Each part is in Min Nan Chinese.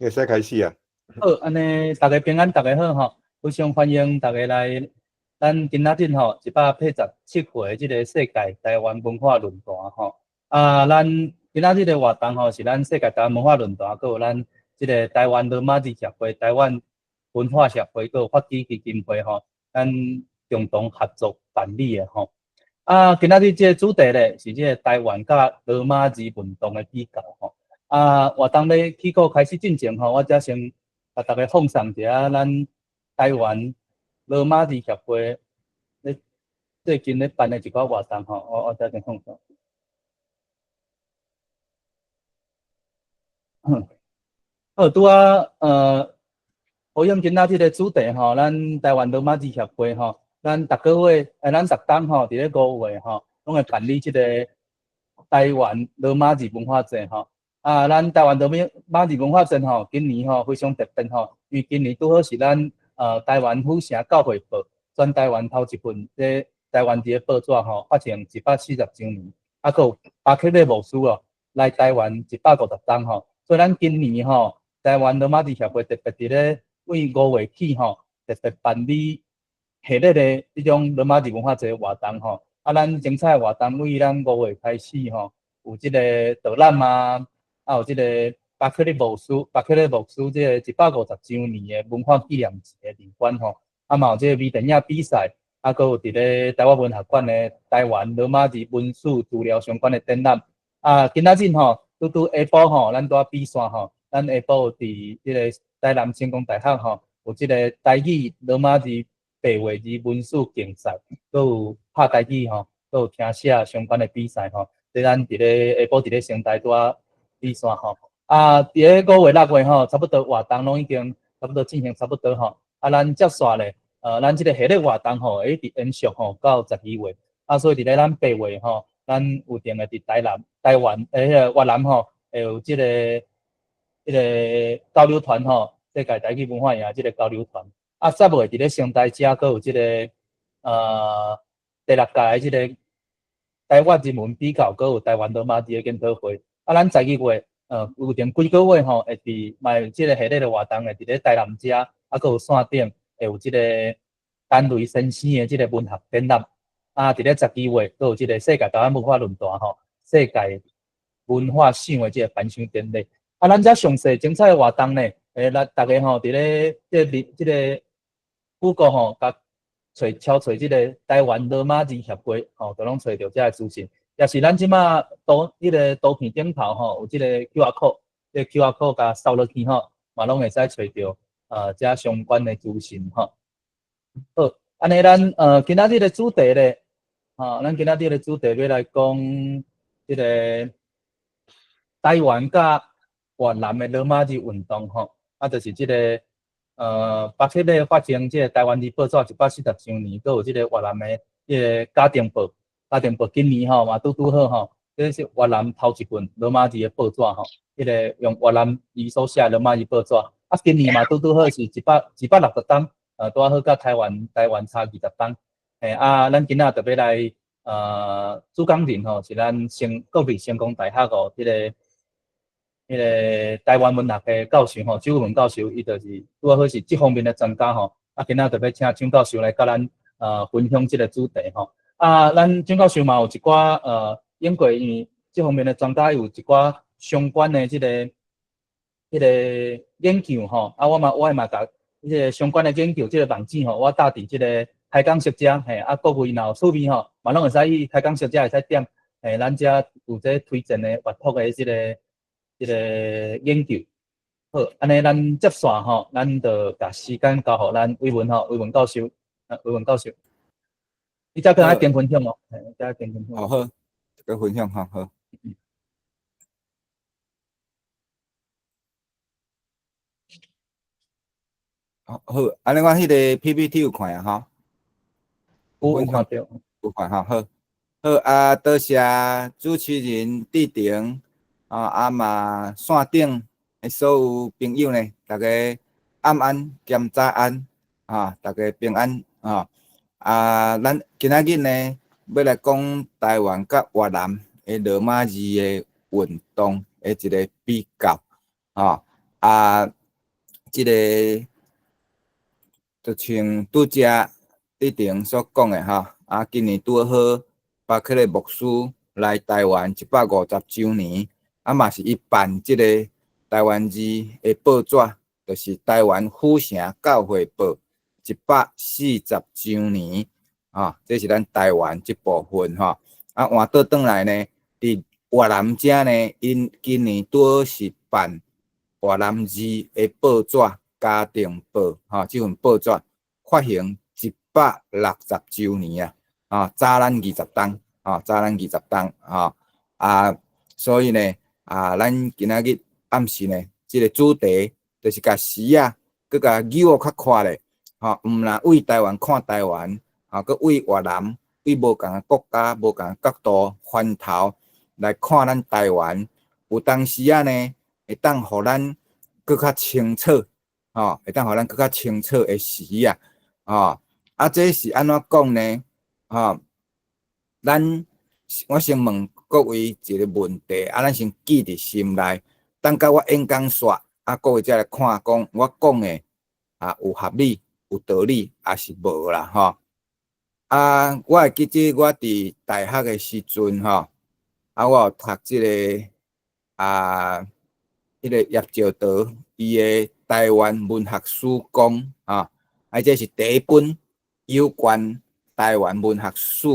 會使開始啊。好，按呢逐家平安，逐家好吼，非常歡迎逐家來咱今仔日吼187回這个世界台灣文化論壇吼。啊，咱今仔日的活動吼是咱世界台灣文化論壇，閣有咱這个台灣羅馬字協會、台灣文化協會，閣有發起基金會吼，咱共同合作辦理的吼。啊，今仔日這个主題咧是這个台灣佮羅馬字運動的比較吼。啊，活動咧起鼓開始進前吼，我才先共逐家放送一下咱台灣羅馬字協會咧最近咧辦的一寡活動吼，我才先放送。好，拄仔呼應今仔這个主題吼，咱台灣羅馬字協會吼，咱逐個月，咱逐冬吼，佇咧5月吼，攏會辦理這個台灣羅馬字文化節吼。啊，咱台灣羅馬字文化節吼，今年吼非常特別吼，因為今年拄好是咱台灣府城教會報全台灣頭一份這台灣字的報紙吼，發行140週年，啊，閣有巴克禮牧師哦來台灣150冬吼，所以咱今年吼台灣羅馬字協會特別佇咧為5月起吼，特別辦理系列的這種羅馬字文化節活動吼，啊，咱精彩的活動為咱五月開始吼，有這個導覽啊。啊，有這个巴克禮牧師，巴克禮牧師這个150週年的文化紀念節的年館吼，啊嘛有這个微電影比賽，啊，閣有佇咧台灣文學館的台灣羅馬字文史資料相關的展覽。啊，今仔日吼，拄拄下晡吼，咱拄仔比賽吼，咱下晡有佇這个台南成功大學吼，有這个台語羅馬字白話字文史競賽，閣有拍台語吼，閣有聽寫相關的比賽吼，這咱佇咧下晡佇咧成大拄仔比賽吼，啊，佇咧5月6月吼，差不多活動攏已經差不多進行差不多吼，啊，咱接紲咧，咱這个系列活動吼，會一直延續吼到12月，啊，所以佇咧咱8月吼，咱有定會佇台南、台灣，彼個越南吼，會有這个彼个交流團吼，世界台語文化營這个交流團，啊，10月佇咧成大遮閣有這个第六屆這个台灣人文比較，閣有台灣羅馬字的研討會。啊，咱12月，有定幾個月吼，會佇嘛有這个系列的活動，會佇咧台南遮，啊，閣有線頂會有這个陳雷先生的這个文學展覽。啊，佇咧12月，閣有這个世界台灣文化論壇吼，世界文化賞的這个頒獎典禮。啊，咱遮詳細精彩的活動呢，咱逐家吼，佇咧這個這个 Google 吼，共揣敲揣這个台灣羅馬字協會吼，就攏揣著遮个資訊。也是咱這馬圖彼个圖片頂頭吼，有這个 QR code，這個 QR code 共掃落去吼，嘛攏會使揣著遮相關的資訊吼。好，按呢咱今仔日的主題咧，吼，咱今仔日的主題欲來講這个台灣佮越南的羅馬字運動吼，啊，就是這个巴克禮發行這个台灣字報紙140週年，閣有這个越南的這个家庭報。家庭報今年吼嘛拄拄好吼，這是越南頭一份羅馬字的報紙吼，彼个用越南語所寫羅馬字報紙。啊，今年嘛拄拄好是160冬，拄好佮台灣差20冬。嘿，啊，咱今仔特別來主講人吼是咱國立成功大學哦，彼個台灣文學的教授吼，周文教授，伊就是拄好是這方面的專家吼。啊，今仔特別請張教授來佮咱分享這个主題吼。啊，咱張教授嘛有一寡英國因為這方面的專家有一寡相關的這個研究吼。啊，我嘛共這个相關的研究這个網址吼，我貼佇這个開講室遮嘿。啊，各位若有趣味吼，嘛攏會使去開講室遮會使點，嘿，咱遮有這推薦的閱讀的這個研究。好，按呢咱接紲吼，咱就共時間交予咱偉文吼，偉文教授，啊，偉文教授。你再跟他點分享哦，再點分享。好，好，這個分享好好。好，按呢我彼个 PPT 有看啊，吼。有看著。有看吼，好。好啊，多謝主持人志成，啊嘛線頂的所有朋友呢，大家暗安兼早安，啊，大家平安啊。啊，咱今仔日呢，欲來講台灣佮越南的羅馬字的運動的一个比較，吼。啊，這个就像拄才志成所講的吼，啊，今年拄好巴克禮牧師來台灣150週年，啊嘛是伊辦這个台灣字的報紙，就是台灣府城教會報140週年，啊，這是咱台灣這部分吼。啊，換倒轉來呢，佇越南遮呢，𪜶今年拄好是辦越南字的報紙《嘉定報》吼，這份報紙發行160週年啊，啊，早咱二十冬，啊，早咱二十冬，吼，啊，所以呢，啊，咱今仔日暗時呢，這个主題就是共視野，閣共扭較闊咧，吼，毋但為台灣看台灣，啊，閣為越南，對無仝的國家、無仝的角度翻頭來看咱台灣，有當時仔呢，會當予咱閣較清楚，吼，會當予咱閣較清楚的視野，吼，啊，這是按怎講呢？吼，咱我先問各位一个問題，啊，咱先記佇心內，等到我演講煞，啊，各位才來看講我講的啊有合理、有道理，抑是無啦，吼。啊，我會記得我佇大學的時陣，吼，啊，我有讀這个啊，彼个葉石德伊的《台灣文學史綱》啊，啊，這是第一本有關台灣文學史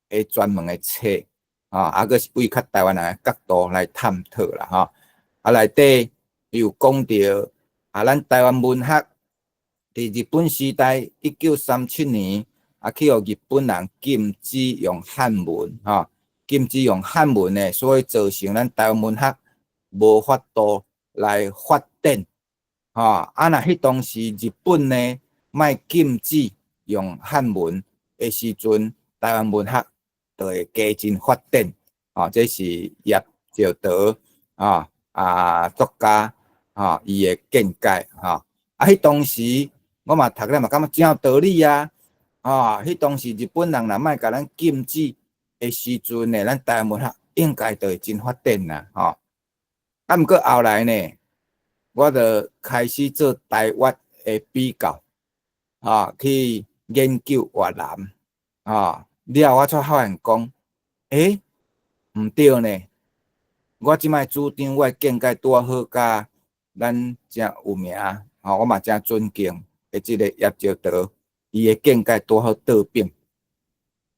的專門的冊，啊，啊，閣是為較台灣人的角度來探討啦，吼。啊，內底有講著啊，咱台灣文學佇日本時代1937年，啊，去予日本人禁止用漢文，吼，禁止用漢文呢，所以造成咱台灣文學無法度來發展，吼。啊，若彼當時日本呢，莫禁止用漢文的時陣，台灣文學就會加真發展，吼。這是葉石德啊啊作家吼伊的見解，吼。啊，彼當時我嘛讀了嘛感覺真有道理啊！啊！彼當時日本人若莫共咱禁止的時陣呢，咱台灣文學應該就會真發展啦，吼。啊，毋過後來呢，我就開始做台越的比較，啊，去研究越南，啊，了後我才發現講，欸，毋對呢，我這擺主張我的見解拄仔好佮咱誠有名，吼，我嘛誠尊敬的這个葉石德。伊的見解拄好倒反，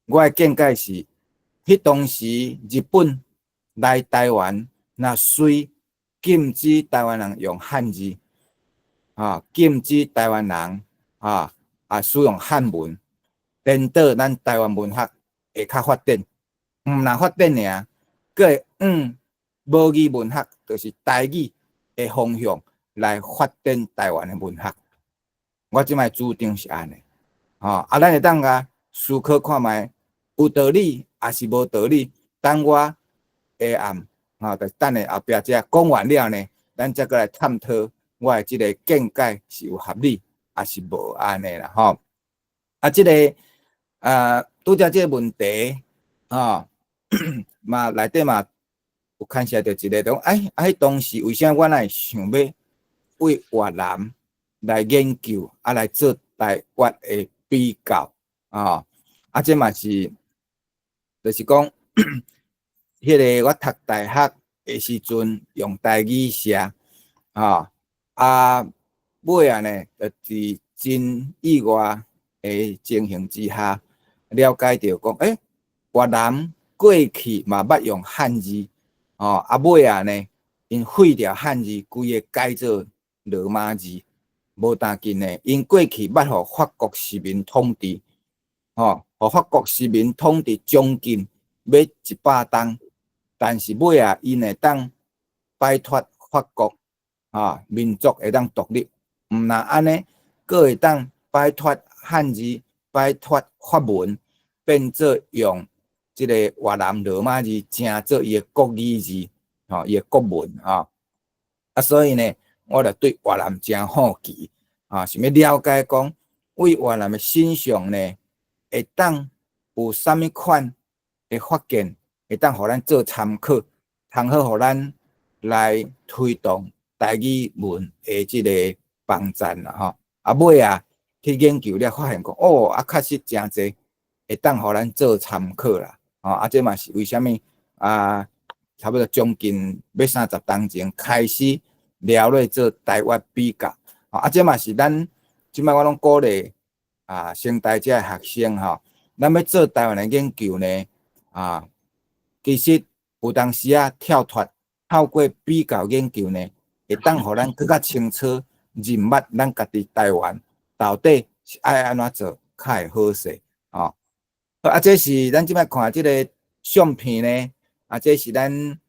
我的見解是，彼當時日本來台灣，若隨禁止台灣人用漢字，啊，禁止台灣人啊啊使用漢文，顛倒咱台灣文學會較發展，毋但發展爾，閣會往母語文學，就是台語的方向來發展台灣的文學。我這擺主張是按呢。吼，啊，咱會當共思考看覓有道理抑是無道理？等我下暗，吼，就等下後壁這講完了呢，咱才閣來探討我的這个見解是有合理，抑是無按呢啦，吼。啊，這个啊，拄才這个問題，吼，嘛內底嘛有牽涉著一个講，哎，啊，彼當時為啥我會想欲為越南來研究，啊，來做台越的比較，啊，啊，這嘛是，就是講，彼个我讀大學的時陣用台語寫，啊，啊，尾仔呢，就佇真意外的情形之下，了解著講，欸，越南過去嘛捌用漢字，吼，啊，尾仔呢，𪜶廢掉漢字，規个改做羅馬字。無單緊呢，𪜶過去捌予法國殖民統治，吼，予法國殖民統治將近欲100冬，但是尾仔𪜶會當擺脫法國，啊，民族會當獨立，毋但按呢，閣會當擺脫漢字，擺脫法文，變做用這个越南羅馬字，成做伊的國語字，吼，伊的國文，吼，啊，所以呢，我就對越南誠好奇，啊，想欲了解講，為越南的身上呢，會當有啥物款的發現，會當予咱做參考，通好予咱來推動台語文的這个網站啦吼。啊，尾啊去研究了，發現講哦，啊，確實誠濟會當予咱做參考啦。吼，啊，這嘛是為啥物啊？差不多將近欲30冬前開始了咧做台粵比較。啊，這嘛是咱這擺我攏鼓勵啊，成大遮的學生吼，咱欲做台灣的研究呢，啊，其實有當時啊跳脫透過比較研究呢，會當予咱閣較清楚認捌咱家己台灣到底是愛按怎做較會好勢，吼。啊，這是咱這擺看這个相片呢，啊，這是咱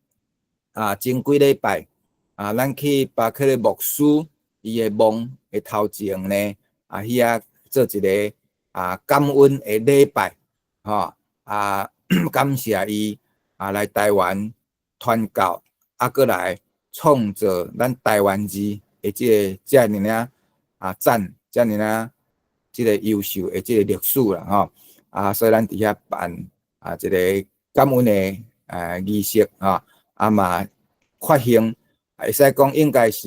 啊前幾禮拜啊，咱去巴克的牧師伊的墓的頭前呢，啊，遐做一个啊感恩的禮拜，吼，啊，感謝伊啊來台灣傳教，啊，閣來創造咱台灣字的這个遮爾仔啊讚，遮爾仔這个優秀的這个歷史啦，吼。啊，所以咱佇遐辦啊一个感恩的儀式，吼，啊嘛發行，會使講應該是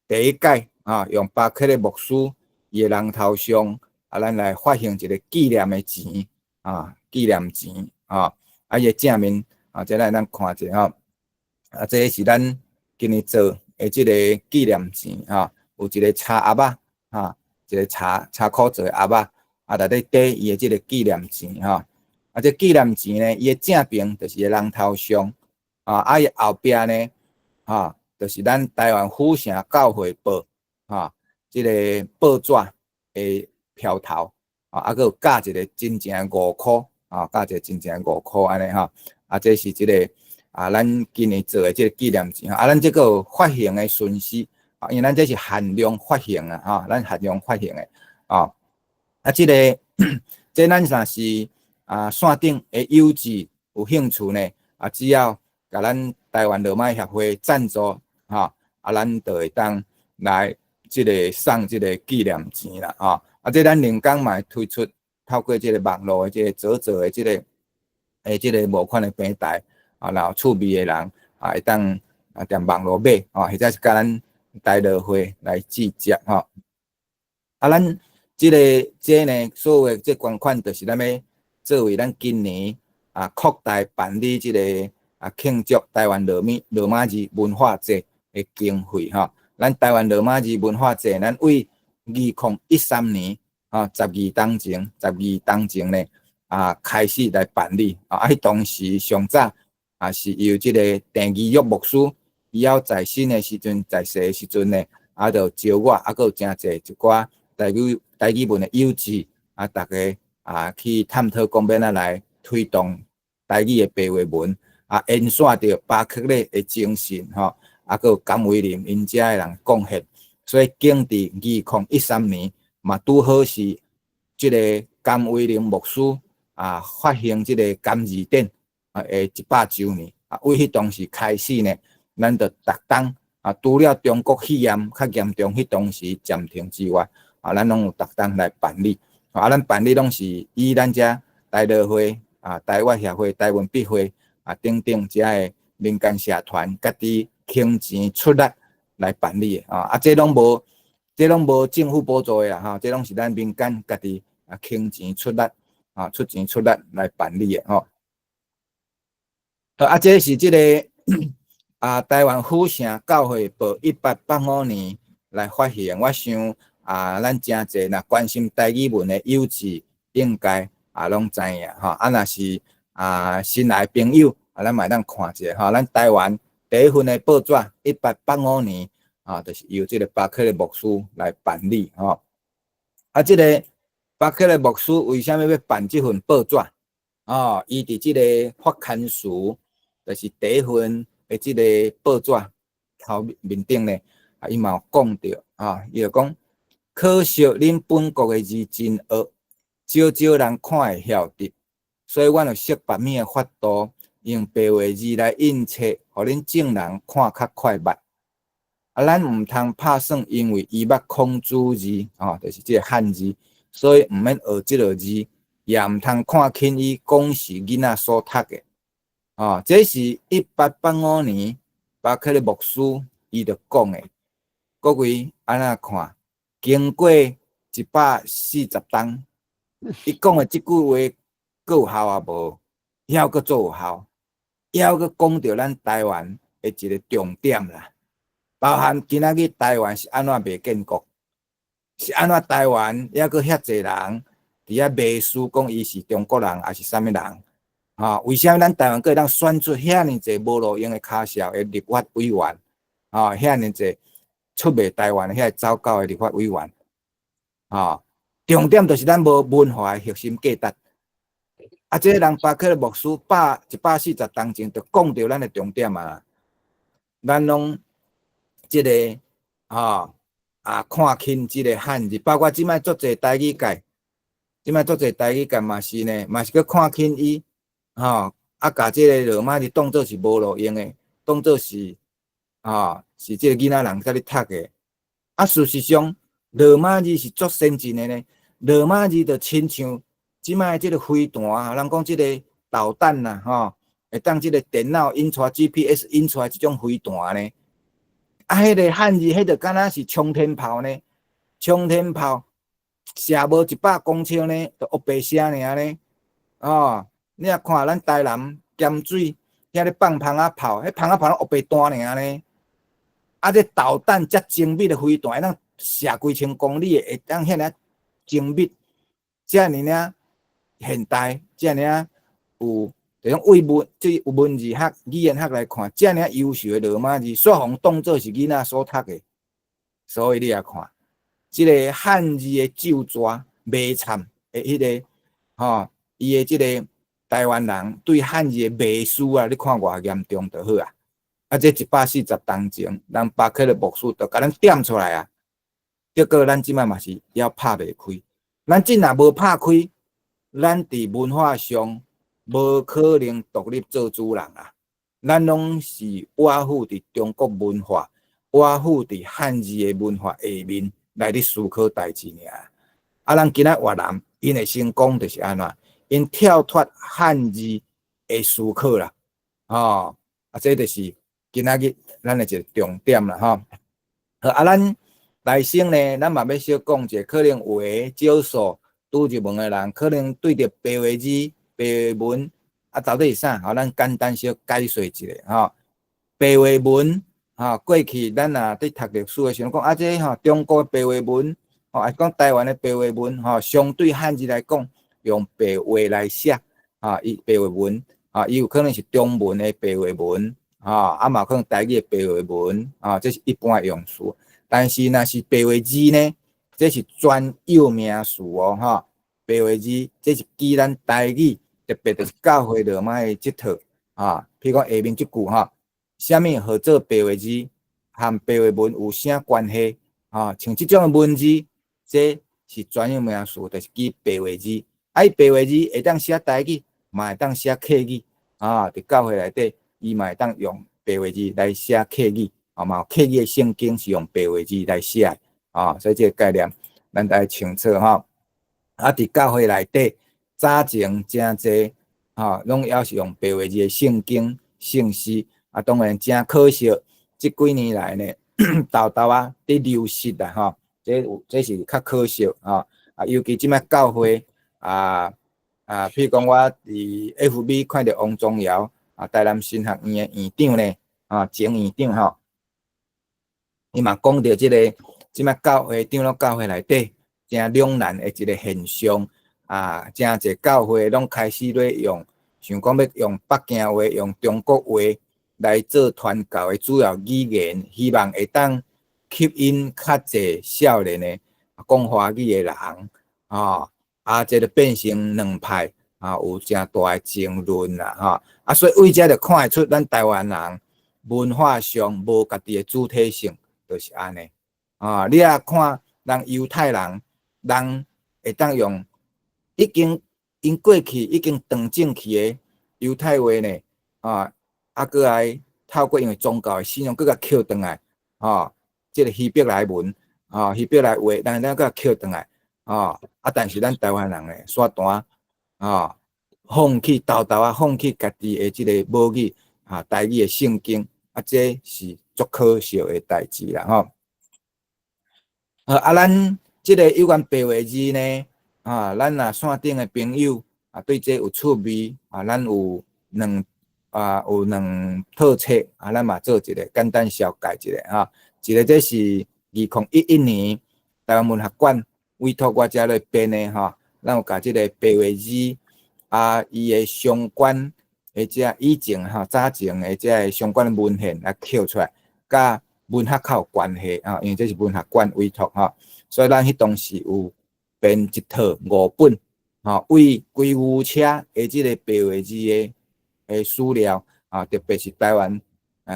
第一屆啊，用巴克的牧師伊的人頭像啊，咱來發行一个紀念的錢啊，紀念錢啊，啊伊的正面啊，這咱看者吼，啊，這是咱今年做的這个紀念錢吼，有一个柴盒仔，哈，一个柴柴箍做的盒仔。啊，內底缀伊的這个紀念錢吼，啊，這紀念錢呢，伊的正邊就是伊的人頭像，啊，啊，伊後壁呢，吼，就是咱台灣府城教會報，吼，這个報紙的標頭，啊，啊，閣有加一个真正5箍，啊，加一个真正五箍按呢吼，啊，這是這个啊，咱今年做的這个紀念錢，啊，咱這閣有發行的順序，啊，因為咱這是限量發行啊，吼，咱限量發行的，啊。啊，這个這咱若是啊線頂的友智有興趣呢，啊，只要共咱台灣羅馬協會贊助，吼，啊，咱就會當來這个送這个紀念錢啦，吼。啊，這咱人工嘛會推出透過這个網路的這个嘖嘖的這个這个募款的平台，啊，若有趣味的人啊，會當啊踮網路買，吼，或者是共咱台羅會來直接，吼。啊，咱這个這呢，所有的這捐款，就是咱欲作為咱今年啊擴大辦理這个啊慶祝台灣羅馬字文化節的經費吼。咱台灣羅馬字文化節，咱為2013年啊12冬前，12冬前呢啊開始來辦理啊。啊，彼當時上早啊是由這个鄭義玉牧師，伊猶在生的時陣，在世的時陣呢，啊，就招我，啊，閣有誠濟一寡台語文的友智啊，逐家啊去探討講欲按怎來推動台語的白話文啊，延續著巴克禮的精神吼，啊，閣有甘為霖𪜶遮的人貢獻，所以經佇2013年嘛拄好是這个甘為霖牧師啊發行這个甘字典啊的100週年啊，為彼當時開始呢，咱就逐冬啊，除了中國肺炎較嚴重，彼當時暫停之外，啊，咱攏有逐冬來辦理，啊，咱辦理攏是以咱遮台羅會啊、台粵協會、台文筆會啊等等遮的民間社團家己傾錢出力來辦理的，啊，啊，這攏無政府補助的啦，吼，這攏是咱民間家己啊傾錢出力啊出錢出力來辦理的，吼。啊，這是這个啊台灣府城教會報1885年來發行，我想。啊，咱誠濟若關心台語文的友智，應該啊攏知影吼。啊，若是啊新來朋友，啊，咱嘛會當看者吼。咱台灣第一份的報紙，1885年啊，就是由這个巴克的牧師來辦理吼。啊，這个巴克的牧師為啥物欲辦這份報紙？哦，伊佇這个發刊詞，就是第一份的這个報紙頭面頂呢，啊，伊嘛有講著啊，伊就講。可惜恁本國的字真惡，少少人看會曉得，所以阮就設別物的法度，用白話字來印冊，予恁眾人看較快捌。啊，咱毋通拍算，因為伊捌孔子字，吼，就是這个漢字，所以毋免學這个字，也毋通看輕伊講是囡仔所讀的。吼，這是1885年巴克的牧師伊就講的，各位按怎看？經過140冬，伊講的這句話閣有效啊無？猶閣做有效，猶閣講著咱台灣的一個重點啦。包含今仔日台灣是按怎袂建國，是按怎台灣猶閣遐濟人佇遐迷思講伊是中國人，抑是啥物人？吼，為啥物咱台灣閣會當選出遐爾濟無路用的跤數的立法委員？吼，遐爾濟出賣台灣的遐走狗的立法委員？吼，重點就是咱無文化的核心價值。啊，這個人巴克的牧師140冬前就講著咱的重點啊，咱攏這個吼啊看輕這個漢字，包括這擺足濟台語界，這擺足濟台語界嘛是呢，嘛是閣看輕伊，吼啊，共這個羅馬字當做是無路用的，當做是吼是這個囡仔人在咧讀的。啊，事實上，羅馬字是足先進的呢，羅馬字就親像這擺這個飛彈啊，人講這個導彈啦，吼，會當這個電腦印出來 GPS 印出來這種飛彈呢。啊，彼個漢字，彼就敢若是沖天炮呢？沖天炮射無100公尺呢，就烏白聲爾呢。哦，你若看咱台南鹹水，遐咧放蜂仔炮，彼蜂仔炮攏烏白彈爾呢。啊，這導彈遮精密的飛彈，會當射幾千公里的，會當遐爾精密，遮爾爾現代，遮爾爾有，就講為文，這有文字學、語言學來看，遮爾優秀的羅馬字，煞予當做是囡仔所讀的，所以你也看，這個漢字的咒詛迷慘的彼個，吼，伊的這個台灣人對漢字的迷思啊，你看偌嚴重就好啊。啊，這140冬前，咱巴克的牧師就共咱點出來啊。結果咱這擺嘛是猶拍袂開，咱這若無拍開，咱佇文化上無可能獨立做主人啊！咱攏是倚附佇中國文化、倚附佇漢字的文化下面來咧思考代誌爾。啊，咱今仔越南𪜶的成功就是按怎？𪜶跳脫漢字的思考啦，吼！啊，這就是今仔日咱的一個重點啦，吼。好，啊，咱來生呢，咱嘛欲小講者，可能有的少數拄入門的人，可能對著白話字、白話文啊，到底是啥？吼，咱簡單小解說一下，吼。白話文，吼，過去咱若佇讀歷史的時陣講，啊，這吼中國白話文，吼，抑講台灣的白話文，吼，相對漢字來講，用白話來寫，吼，伊白話文，啊，伊有可能是中文的白話文，吼，啊嘛有可能台語的白話文，啊，這是一般的用詞。但是若是白話字呢，這是專有名詞哦，吼，白話字，這是基咱台語，特別就是教會羅馬的這套，啊，譬如講下面這句吼，啥物號做白話字，和白話文有啥關係？啊，像這種的文字，這是專有名詞，就是記白話字。啊，伊白話字會當寫台語，嘛會當寫客語，啊，佇教會內底，伊嘛會當用白話字來寫客語，啊，嘛有客語的聖經是用白話字來寫的，啊，所以這個概念咱愛清楚吼。啊，佇教會內底，早前誠濟，吼，攏猶是用白話字的聖經聖詩，啊，當然誠可惜，這幾年來呢，沓沓仔佇流失啦，吼，這有這是較可惜，吼，啊，尤其這擺教會。啊啊，譬如講，我佇 FB 看著王宗堯啊，台南神學院的院長呢，啊，前院長吼，伊嘛講著這個，這擺教會長老教會內底，誠兩難的一個現象啊，誠濟教會攏開始咧用，想講欲用北京話、用中國話來做傳教的主要語言，希望會當吸引較濟少年的講華語的人，吼。啊，這就變成兩派啊，有誠大的爭論啦，吼啊，所以為這就看會出咱台灣人文化上無家己的主體性，就是按呢。啊，你若看人猶太人，人會當用已經𪜶過去已經斷正去的猶太話呢，啊，啊，閣來透過因為宗教的信仰，閣共抾轉來，吼，這個希伯來文，啊，希伯來話，咱咱閣共抾轉來。啊！啊！但是咱台灣人呢，煞單啊，放棄沓沓仔，放棄家己的這個母語啊，台語的聖經啊，這是足可惜的代誌啦吼。啊，咱這个有關白話字呢，啊，咱若線頂的朋友啊，對這有趣味啊，咱有兩套冊啊，咱嘛做一个簡單紹介一下哈。一个這是2011年台灣文學館委託我遮來編的吼，咱有共這个白話字啊，伊的相關的這以前吼早前的這个相關的文獻來抾出來，佮文學較有關係啊，因為這是文學館委託吼，所以咱彼當時有編一套五本吼，為規牛車的這个白話字的資料啊，特別是台灣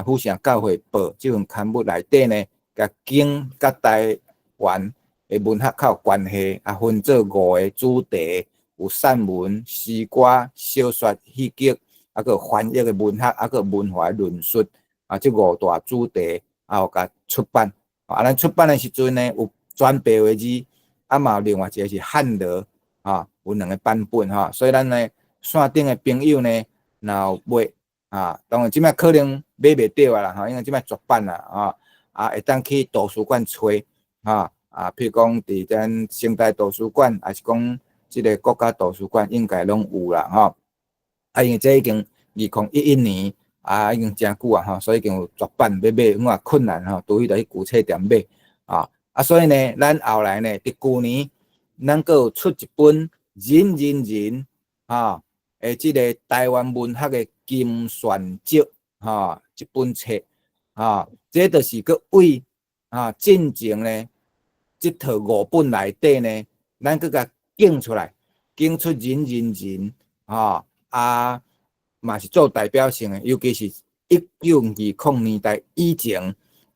府城教會報這份刊物內底呢，共經佮台灣的文學較有關係啊，分做五个主題，有散文、詩歌、小說、戲劇，啊，閣有翻譯的文學，啊，閣有文化的論述，啊，這五大主題啊，有共出版。啊，咱出版的時陣呢，有全白話字，啊嘛有另外一个是漢羅，啊，有兩个版本吼，所以咱呢線頂的朋友呢，若有買啊，當然這擺可能買袂著啊啦吼，因為這擺絕版啦，啊，啊會當去圖書館揣，哈，啊，譬如講佇咱成大圖書館，抑是講這个國家圖書館應該攏有啦，吼。啊，因為這已經2011年啊，已經誠久啊，吼，所以已經有絕版，欲買有點困難吼，除非著去舊冊店買，啊，啊，所以呢，咱後來呢，佇舊年，咱閣有出一本人人人，哈，的這个台灣文學的金選集，哈，這本冊，哈，這就是閣為啊進前呢，這套五本內底呢，咱閣共揀出來，揀出人人人，哈，啊，嘛是做代表性的，尤其是1920年代以前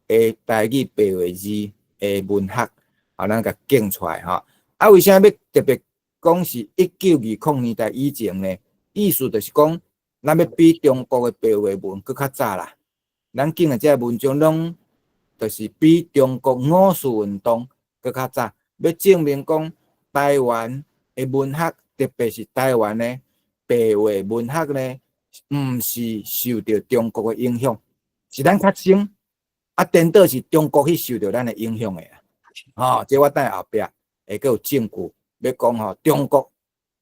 的台語白話字的文學，啊，咱共揀出來吼。啊，為啥欲特別講是一九二零年代以前呢？意思就是講，咱欲比中國的白話文閣較早啦。咱揀的這个文章攏就是比中國五四運動閣較早，欲證明講台灣的文學，特別是台灣的白話文學呢，毋是受著中國的影響，是咱較先，啊，顛倒是中國去受著咱的影響的啦。吼，這我等下後壁會閣有證據欲講吼，中國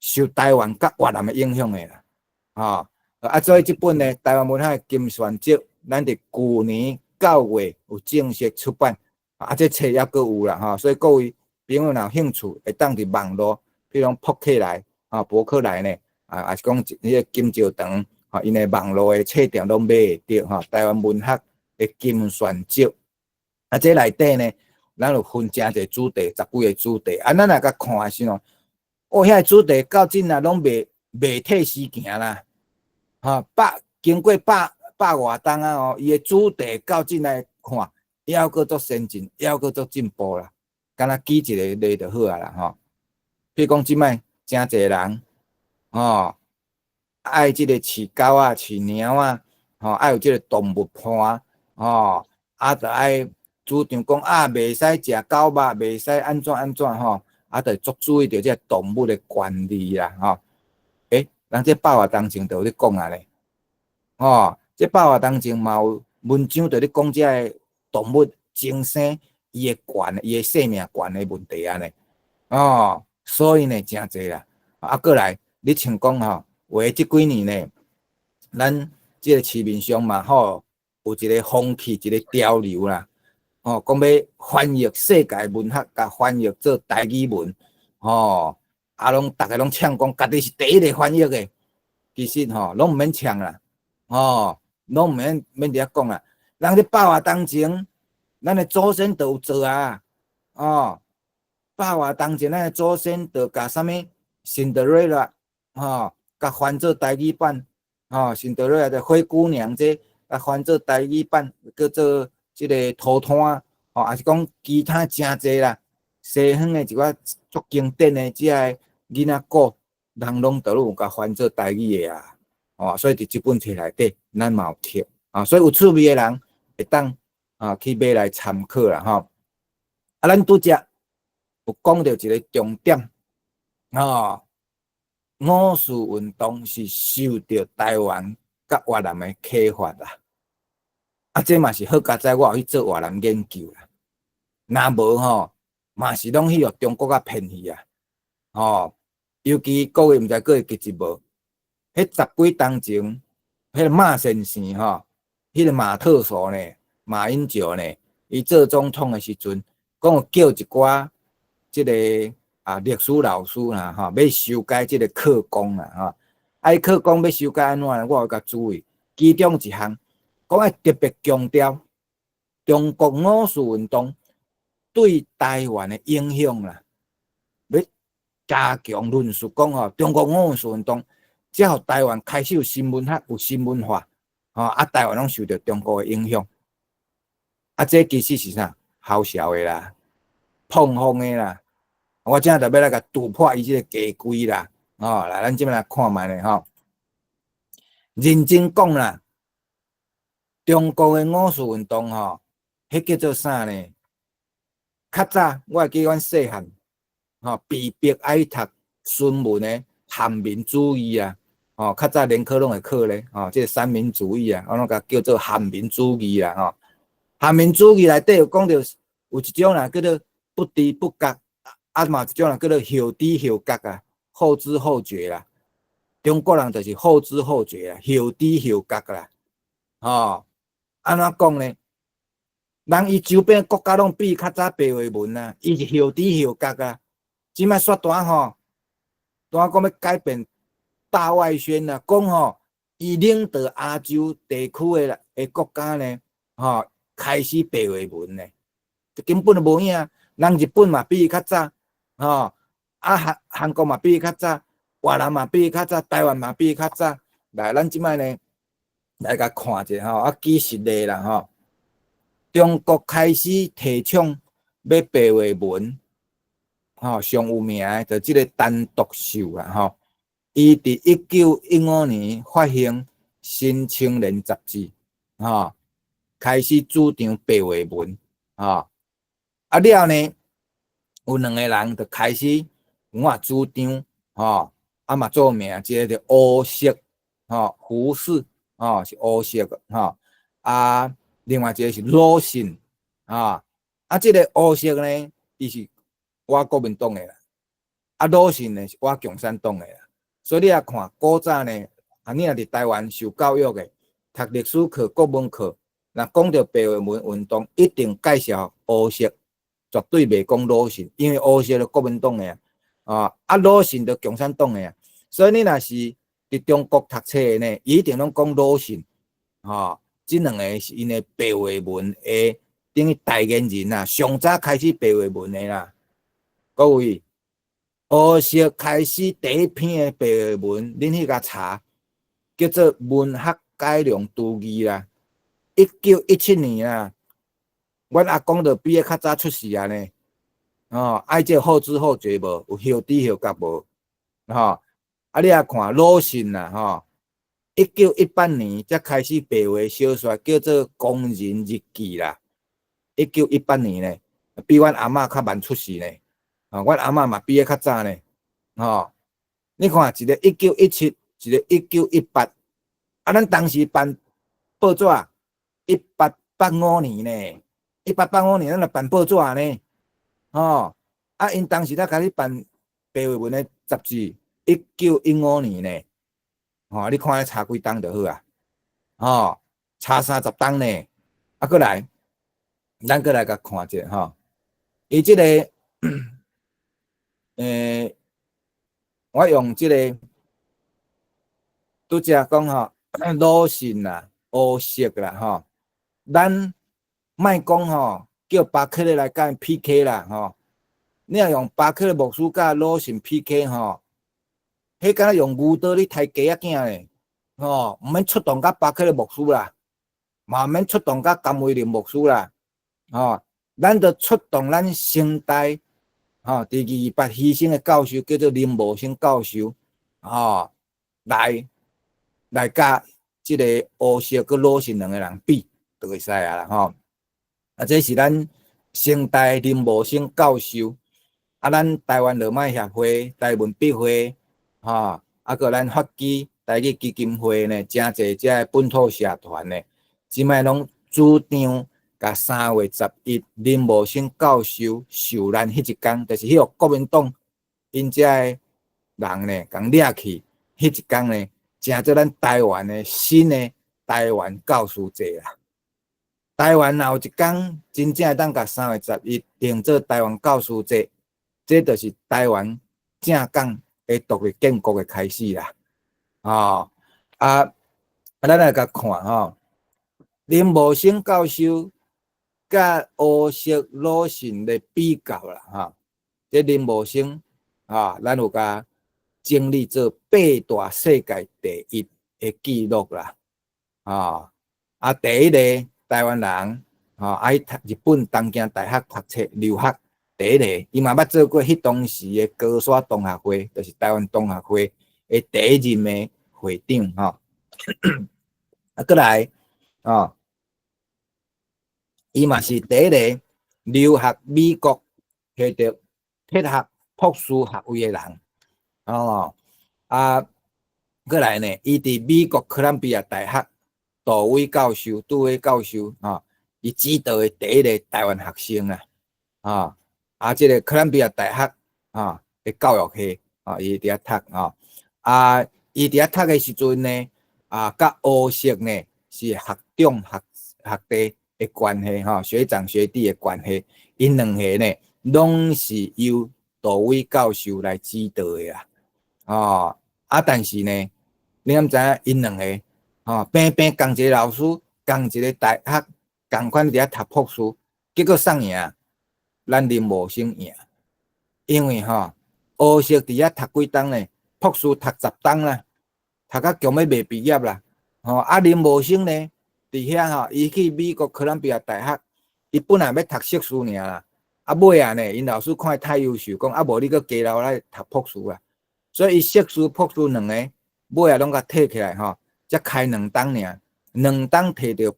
受台灣佮越南的影響的啦。吼，啊，所以這本呢，台灣文學金選集，咱佇舊年9月有正式出版，啊，這冊猶閣有啦，吼，所以各位朋友若有興趣，會當佇網路，比如講博客來，啊，博客來呢，啊，抑是講彼个金石堂，吼，𪜶的網路的冊店攏買會著吼。台灣文學的金選集，啊，這內底呢，咱有分誠濟主題，十幾个主題，啊，咱若共看的時陣，哦，遐个主題到這啊攏袂褪時行啦，吼，經過百外冬啊吼，伊的主題到這來看，猶閣足先進，猶閣足進步啦。敢若舉一个例就好啊啦吼。比如講這擺誠濟人，吼，愛這个飼狗仔、飼貓仔，吼，愛有這个動物伴，吼，啊，就愛主張講啊，袂使食狗肉，袂使按怎按怎吼，啊，就足注意著這个動物的權利啦，吼。欸，人這百外冬前就有咧講啊咧，吼，這百外冬前嘛有文章就咧講這个動物爭生伊的權、伊的生命權的問題啊咧，哦，所以呢，誠濟啦，啊，過來，你像講吼，有的這幾年呢，咱這个市面上嘛吼，有一个風氣，一个潮流啦，吼，講欲翻譯世界文學，共翻譯做台語文，吼，啊，攏逐个攏搶講，家己是第一个翻譯的，其實吼，攏毋免搶啦，吼，攏毋免佇遐講啦，人咧百外冬前，咱的祖先就有做啊，哦，百外冬前，咱的祖先就共啥物辛德瑞拉，吼，共翻做台語版，吼，辛德瑞拉的灰姑娘這，共翻做台語版，叫做這个塗炭，吼，抑是講其他誠濟啦，西方的一寡足經典的這个囡仔故，人攏都有共翻做台語的啊，吼，所以佇這本冊內底，咱嘛有貼，啊，所以有趣味的人會當啊去買來參考啦，吼。啊，咱拄則有講著一个重點，吼，五四運動是受著台灣佮越南的啟發啦。啊，這嘛是好佳哉，我有去做越南研究啦。若無吼，嘛是攏去予中國仔騙去啊！吼，尤其各位毋知閣會記得無？彼十幾冬前，彼個馬先生吼，彼個馬特首呢，馬英九呢，伊做總統的時陣，講有叫一寡這個歷史老師啦，吼，欲修改這個課綱啦，吼。啊，伊課綱欲修改按怎呢？我有共注意，其中一項講愛特別強調中國五四運動對台灣的影響啦，欲加強論述講吼，中國五四運動才予台灣開始有新文學、有新文化，吼啊，台灣攏受著中國的影響。啊，這其實是啥？嘐笑的啦，膨風的啦。我這就欲來共戳破伊這個假規啦，吼，來，咱這擺來看覓咧吼。認真講啦，中國的五四運動吼，彼叫做啥呢？較早我會記阮細漢，吼，被逼愛讀孫文的三民主義啊，吼，較早聯考攏會考咧，吼，這個三民主義啊，我攏共叫做漢民主義啦，吼。漢民主義內底有講著有一種人叫做不知不覺，啊嘛一種人叫做後知後覺啊，後知後覺啦。中國人就是後知後覺啊，後知後覺啦，吼，按怎講呢？人伊周邊國家攏比較早白話文啊，伊是後知後覺啊。這擺煞單吼，單講欲改變大外宣啊，講吼，伊領導亞洲地區的國家呢，吼，開始白話文呢，這根本就無影。人日本嘛比伊較早，吼，啊韓國嘛比伊較早，越南嘛比伊較早，台灣嘛比伊較早。來，咱這擺呢來共看一下吼，啊舉實例啦吼。中國開始提倡欲白話文，吼，上有名的就這個陳獨秀啊，吼，伊佇1915年發行《新青年》雜誌，吼，開始主張白話文，吼，啊了呢，有兩個人就開始有主張，吼，啊嘛著名，一個就胡適，吼，胡適，吼，是胡適，吼，啊，另外一個是魯迅，啊，啊，這個胡適呢，伊是倚國民黨的啦，啊，魯迅呢是倚共產黨的啦，所以你若看古早呢，啊，你若佇台灣受教育的，讀歷史課、國文課，若講著白話文運動，一定介紹胡適，絕對袂講魯迅，因為胡適是國民黨的啊，啊，魯迅就共產黨的啊，所以你若是佇中國讀冊的呢，伊一定攏講魯迅，吼。這兩个是𪜶的白話文的等於代言人啊，上早開始白話文的啦。各位，胡適開始第一篇的白話文，恁去共查，叫做《文學改良刍議》啦。1917年啊，阮阿公就比伊較早出世啊呢。哦，愛這後知後覺無？有後知後覺無？吼，啊，你若看魯迅啦，吼。1918年才開始白話小說，叫做《工人日記》啦。1918年呢，比阮阿嬤較晚出世呢。哦，阮阿嬤嘛比伊較早呢。吼，你看一個1917，一個1918。啊，咱當時辦報紙，1885年呢，1885年咱就辦報紙呢。吼，啊，𪜶當時才開始辦白話文的雜誌，1915年呢。吼，你看差幾冬就好啊，吼，差30冬呢。啊，閣來，咱閣來共看一下吼。伊這個，我用這個，拄才講吼，魯迅啦、胡適啦，吼，咱莫講吼，叫巴克利來共𪜶 PK 啦，吼，你若用巴克利牧師佮魯迅 PK 吼，彼敢若用牛刀咧刣雞仔囝咧，吼，毋免出動佮巴克利牧師啦，嘛毋免出動佮甘為霖牧師啦，吼，咱就出動咱成大，吼，佇228犧牲的教授叫做林茂生教授，吼，來佮這個胡適佮魯迅兩个人比，就會使啊啦，吼。啊，這是咱成大林茂生教授，啊，咱台灣羅馬協會、台文筆會，吼，啊，閣咱法基台語基金會呢，誠濟遮的本土社團呢，這擺攏主張共3月11林茂生教授受難彼一工，就是彼個國民黨𪜶遮的人呢，共掠去彼一工呢，成做咱台灣的新的台灣教師節啦。台灣若有一工真正會當共3月11定做台灣教師節，這就是台灣正港的獨立建國的開始啦。吼啊，咱來共看吼，林茂生教授佮胡適、魯迅的比較啦，吼，這林茂生啊，咱有共整理做八大世界第一的記錄啦，啊，啊，第一个台灣人，吼，啊，去讀日本東京大學讀冊留學，第一个，伊嘛捌做過彼當時的高山同學會，就是台灣同學會的第一任的會長，吼，啊，閣來，哦，伊嘛是第一个留學美國獲得哲學博士學位的人，哦，啊，閣來呢，伊佇美國哥倫比亞大學杜威教授，杜威教授，吼，伊指導的第一个台灣學生啊，啊，啊，這个哥倫比亞大學，啊，的教育系，啊，伊佇遐讀，吼，啊，伊佇遐讀的時陣呢，啊，佮胡適呢是學長學學弟的關係，吼，學長學弟的關係，𪜶兩个呢，攏是由杜威教授來指導的啦，哦，啊，但是呢，你敢知影𪜶兩个，吼，平平仝一个老師，仝一个大學，仝款佇遐讀博士，結果啥贏？咱林茂生贏，因為吼，胡適佇遐讀幾冬呢？博士讀10冬啦，讀甲強欲袂畢業啦，吼，啊林茂生呢，佇遐吼，伊去美國哥倫比亞大學，伊本來欲讀碩士爾啦，啊尾仔呢，𪜶老師看伊太優秀，講啊無你閣加留來讀博士啦，所以伊碩士、博士兩個尾仔攏共提起來吼，才開兩冬爾，兩冬提著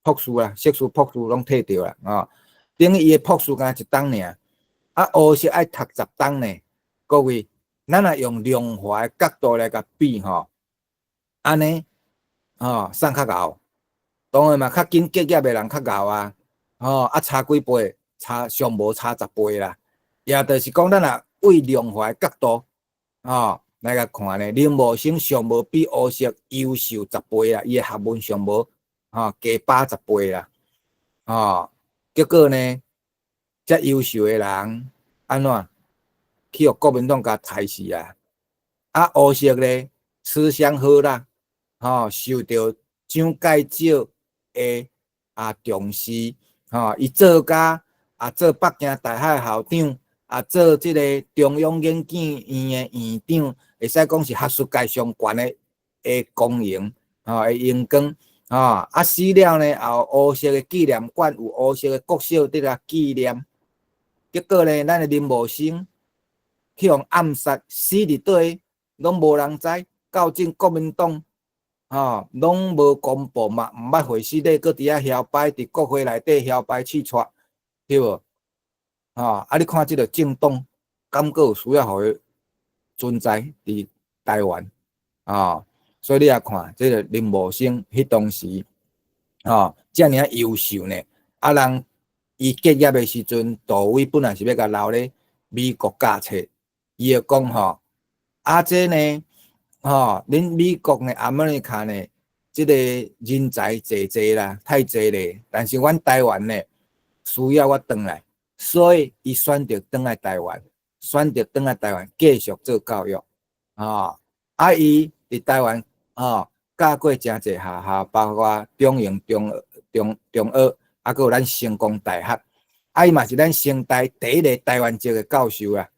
博士啦，碩士、博士攏提著啦，吼，等於伊的博士敢若一冬爾，啊胡適愛讀十冬呢，各位，咱若用量化的角度來共比吼，按呢，吼，啥較𠢕？當然嘛，較緊結業的人較𠢕啊，吼，啊差幾倍？差上無差10倍啦。也就是講，咱若為量化的角度，吼，來共看呢，林茂生上無比胡適優秀十倍啦，伊的學問上無，吼，加80倍啦，吼，結果呢，遮優秀的人按怎去予國民黨共刣死啊？啊，胡適咧，吃香喝辣，吼，受著蔣介石的啊重視，吼，伊做甲啊做北京大學校長，啊做這个中央研究院的院長，會使講是學術界上懸的光榮，吼，的榮光，吼，啊死了呢，也有胡適的紀念館，有胡適的國小佇咧紀念。結果呢，咱的林茂生去予暗殺，死佇佗，攏無人知，到今國民黨吼攏無公布嘛，毋捌會死咧，閣佇遐搖擺，佇國會內底搖擺試掣，對無？吼，啊！你看這个政黨，敢閣有需要予伊存在佇台灣？啊，所以你也看這个林茂生，彼當時，吼，遮爾仔優秀呢。啊，人伊結業的時陣，杜威本來是欲共留咧美國教冊，伊就講吼，啊這呢，吼，恁美國呢，阿美利卡呢，這个人才濟濟啦，太濟咧。但是阮台灣呢，需要我轉來，所以伊選擇轉來台灣，選擇轉來台灣繼續做教育，吼，啊，伊佇台灣，吼，教過誠濟學校，包括中營、中中中學，啊，閣有咱成功大學，啊，伊嘛是咱成大第一个台灣籍的教授啦，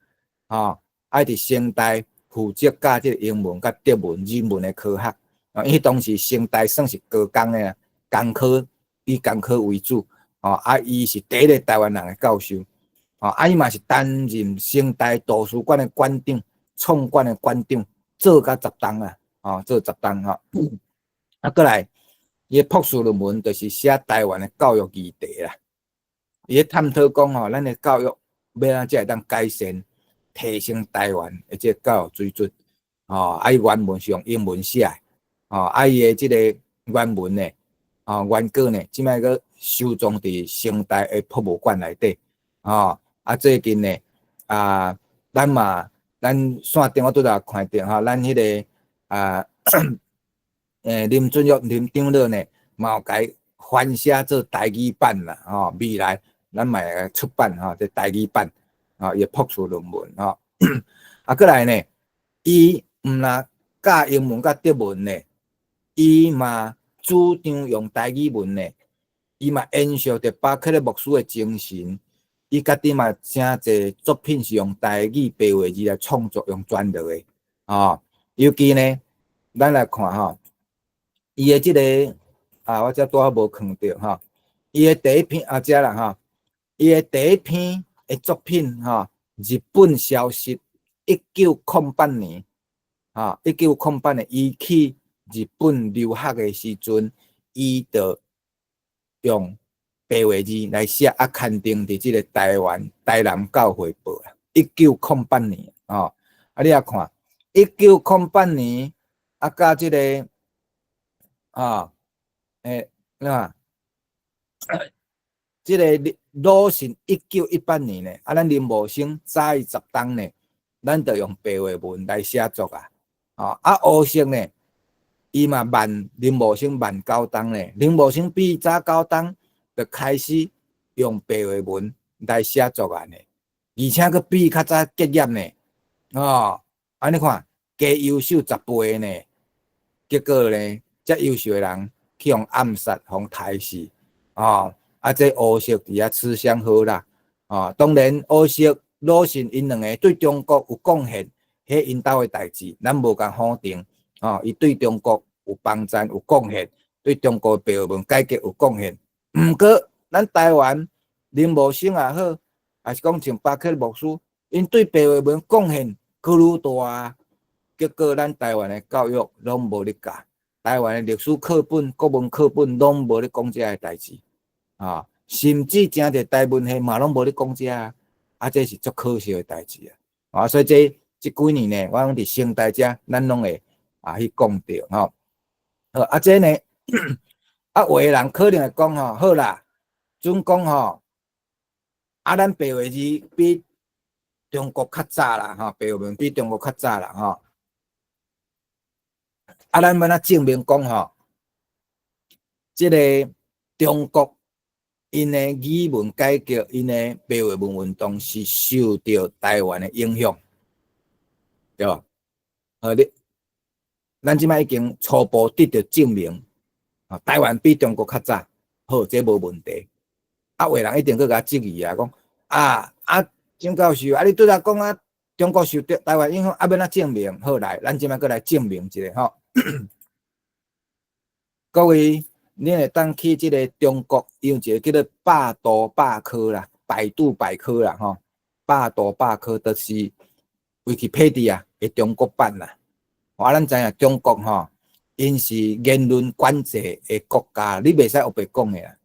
吼，啊，佇成大負責教這个英文佮德文、日文的科學，啊，因為當時成大算是高工的啦，工科以工科為主，吼，啊，伊是第一个台灣人的教授，吼，啊，伊嘛是擔任成大圖書館的館長、創館的館長，做甲十冬啊，吼，做十冬吼，啊，閣來，伊的博士論文就是寫台灣的教育議題啦，伊咧探討講吼，咱的教育欲按怎才會當改善、提升台灣的這个教育水準，吼，啊，伊原文是用英文寫的，吼，啊，伊的這个原文呢，啊，原稿呢，這擺閣收藏佇成大的博物館內底，吼，啊，最近呢，啊，咱嘛，咱線頂我拄才看著吼，咱彼个啊，林俊玉林長老呢，嘛有共翻寫做台語版啦，吼，未來咱嘛會出版吼，這台語版，吼，伊的博士論文吼，啊，閣來呢，伊毋若教英文佮德文呢，伊嘛主張用台語文呢，伊嘛延續著巴克勒牧師的精神，伊家己嘛誠濟作品是用台語白話字來創作，用轉落的，吼，尤其呢，咱來看吼，伊的這个啊，我遮拄好無看著吼，伊的第一篇啊，遮啦吼，伊的第一篇的作品吼，日本消失，1908年，吼，1908年，伊去日本留學的時陣，伊就用白話字來寫，啊，刊登佇這个台灣台南教會報啦。1908年，吼，啊，你也看，一九零八年，啊，佮這个，啊，你看，這个魯迅1918年呢，啊，咱林茂生早伊10冬呢，咱就用白話文來寫作啊，哦，啊，胡適呢，伊嘛慢林茂生慢9冬呢，林茂生比伊早九冬就開始用白話文來寫作啊呢，而且閣比伊較早結業呢，哦，啊你看，加優秀10倍呢，結果呢，遮優秀的人去予暗殺，予刣死，哦，啊這胡適佇遐吃香喝辣，哦，當然胡適、魯迅𪜶兩个對中國有貢獻，彼𪜶兜的代誌，咱無共否定。哦，伊對中國有幫贊、有貢獻，對中國白話文改革有貢獻。毋過，咱台灣林茂生也好，抑是講像巴克牧師，𪜶對白話文貢獻閣愈大啊。結果，咱台灣的教育攏無咧教，台灣的歷史課本、國文課本攏無咧講這个代誌，啊，甚至誠濟台文系嘛攏無咧講這啊，啊，這是足可惜的代誌啊！啊，所以這這幾年呢，我講佇成大遮，咱攏會啊去講著吼。好，啊，這呢，啊，有的人可能會講吼，好啦，準講吼，啊，咱白話字比中國較早啦，吼，白話文比中國較早啦，吼。啊，咱欲按怎證明講吼，這个中國𪜶的語文改革，𪜶的白話文運動是受著台灣的影響，對無？好，你，咱這擺已經初步得著證明，啊，台灣比中國較早，好，這無問題。啊，有的人一定閣共質疑啊，講啊啊，張教授，啊，你拄才講啊，中國受著台灣影響，啊，欲按怎證明？好來，咱這擺閣來證明一下吼。各位，你會當去這个中國有一个叫做百度百科啦，百度百科啦，吼，百度百科就是維基百科的中國版啦。啊，咱知影中國吼，𪜶是言論管制的國家，你袂使烏白講的啦。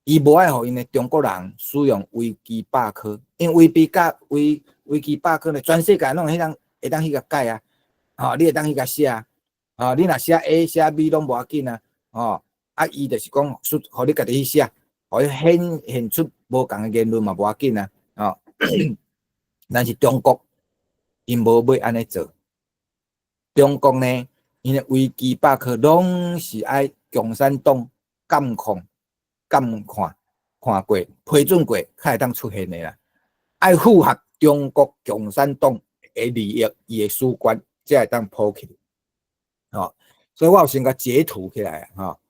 伊無愛予𪜶的中國人使用維基百科，因為維基百科呢，全世界攏會當會當去共改啊，吼，你會當去共寫啊，吼，你若寫 A 寫 B 攏無要緊啊，吼，啊，伊就是講，予你家己去寫，予伊顯現出無仝的言論嘛無要緊啊，吼。但是中國𪜶無欲按呢做，中國呢，𪜶的維基百科攏是愛共產黨監控、監看、看過、批准過，才會當出現的啦。愛符合中國共產黨的利益，伊的史觀，才會當普及。吼，所以我有先共截圖起來啊，吼。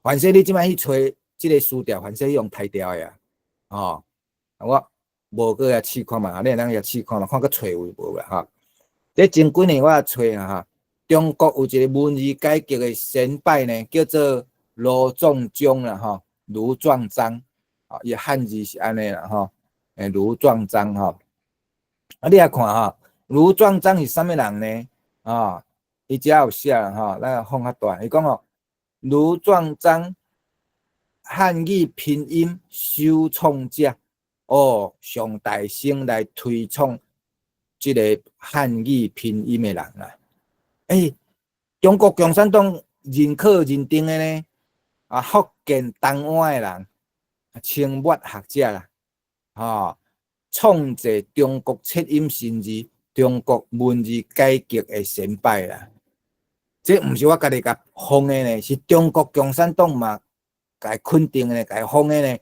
凡勢你這擺去揣這个資料，凡勢予刣掉的啊，吼。我無閣來試看覓，你會當來試看覓，看閣揣有無啦，吼。這前幾年我也揣啊，哈，中國有一个文字改革的先輩呢，叫做盧壯章啦，吼，盧壯章，啊，伊漢字是按呢啦，吼，盧壯章吼。啊，你來看吼，盧壯章是啥物人呢？啊，伊遮有寫啦，吼，咱放較大，伊講吼，盧壯章漢語拼音首創者，哦，上大先來推創這个漢語拼音的人啦。欸，中國共產黨認可認定的呢？啊，福建台灣的人，清末學者啦，吼，創製中國切音新字、中國文字改革的先輩啦。這毋是我家己共封的呢，是中國共產黨嘛共肯定的，共封的呢。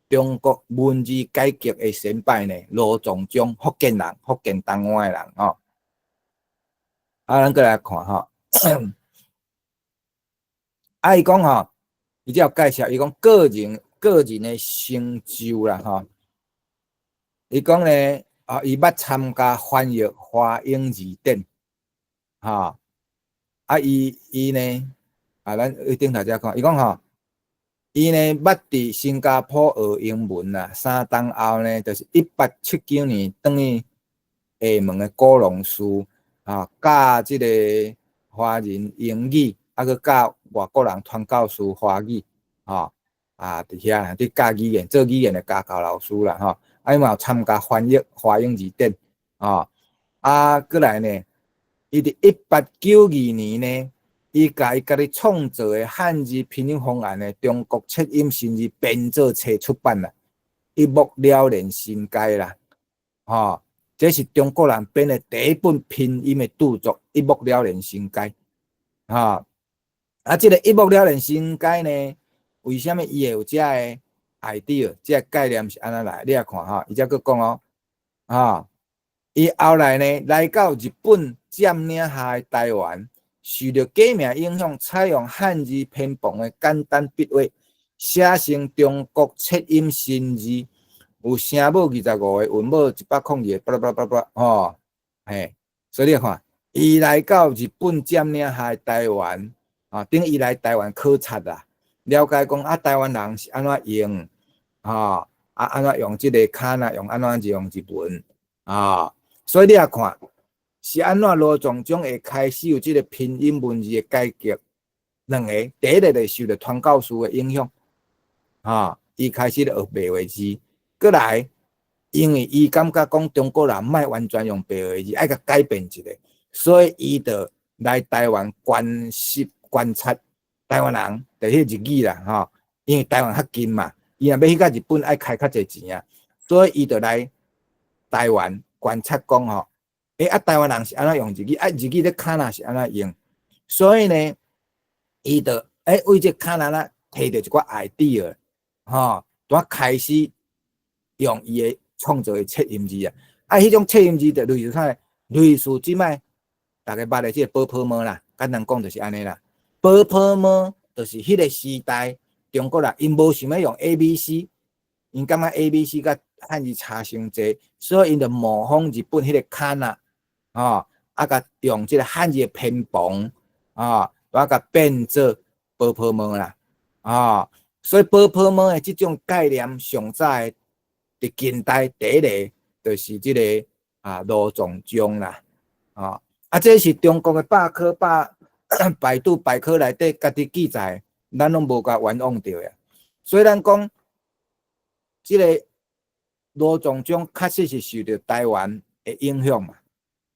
中國文字改革的先輩呢，羅崇章，福建人，福建台灣的人吼。啊，咱閣來看吼。啊，伊講吼，伊這有介紹，伊講個人的成就啦，吼。伊講呢，啊，伊捌參加翻譯華英字典，吼。啊，伊呢，啊，咱一頂頭才看，伊講吼，伊呢捌佇新加坡學英文啦，3冬後呢，就是1879年轉去廈門的古龍寺啊，教這個華人英語，啊，閣教外國人傳教士華語，吼，啊，佇遐佇教語言，做語言的家教老師啦，吼，啊，伊嘛有參加翻譯華英字典，吼，啊，閣來呢，伊佇1892年呢，伊共伊家己創造的漢字拼音方案呢，中國切音新字編做冊出版啦，一目了然心解啦，吼，這是中國人編的第一本拼音的著作，一目了然心解，吼，啊，這個一目了然心解呢，為啥物伊會有這个 idea，這个概念是按怎來？你來看吼，伊才閣講哦，吼，伊後來呢來到日本佔領下的台灣，受著革命影響，採用漢字偏旁的簡單筆畫，寫成中國切音新字，有聲母25個，韻母102個，巴拉巴拉巴拉，吼，嘿，所以你看，伊來到日本佔領下的台灣，啊，等伊來台灣考察啦，了解講啊，台灣人是按怎用，吼，啊，按怎用這個卡納，用按怎用日文，啊，所以你也看，是按怎羅崇章會開始有這個拼音文字的改革？兩個，第一個就是受著傳教士的影響，哈，伊開始咧學白話字，閣來，因為伊感覺講中國人莫完全用白話字，愛共改變一下，所以伊就來台灣觀習觀察台灣人，就彼日語啦，吼，因為台灣較近嘛，伊若欲去到日本愛開較濟錢啊，所以伊就來台灣觀察講吼。欸，啊，台灣人是按怎用日語？啊，日語咧卡納是按怎用？所以呢，伊就欸為這卡納啦提著一寡 idea，吼，拄開始用伊的創造的切音字啊。啊，彼種切音字就類似啥？類似這擺逐家捌的這個ㄅㄆㄇ啦，簡單講就是按呢啦。ㄅㄆㄇ就是彼個時代中國人𪜶無想欲用 A B C，𪜶感覺 A B C 佮漢字差傷濟，所以𪜶就模仿日本彼個卡納。吼，啊，共用這個漢字的偏旁，啊，把共變做ㄅㄆㄇ啦，啊，所以ㄅㄆㄇ的這種概念上早的佇近代第一个就是這個啊羅崇章啦，啊，啊，這是中國的百科百度百科內底家己記載，咱攏無共冤枉著的。所以咱講這個羅崇章確實是受著台灣的影響嘛。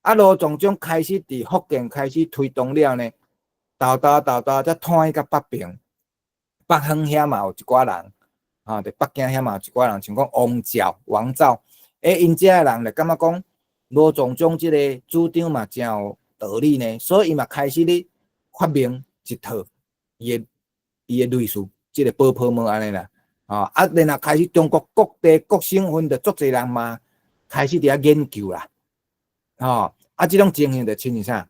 啊，羅崇章開始佇福建開始推動了呢，沓沓沓沓才傳去到北爿，北方遐嘛有一寡人，啊，佇北京遐嘛有一寡人，像講王照、王照，欸，𪜶遮的人就感覺講羅崇章這個主張嘛誠有道理呢，所以伊嘛開始咧發明一套伊的類似這個ㄅㄆㄇ按呢啦，啊，然後開始中國各地各省份就足濟人嘛開始佇遐研究啦，吼。啊，這種情形就親像啥？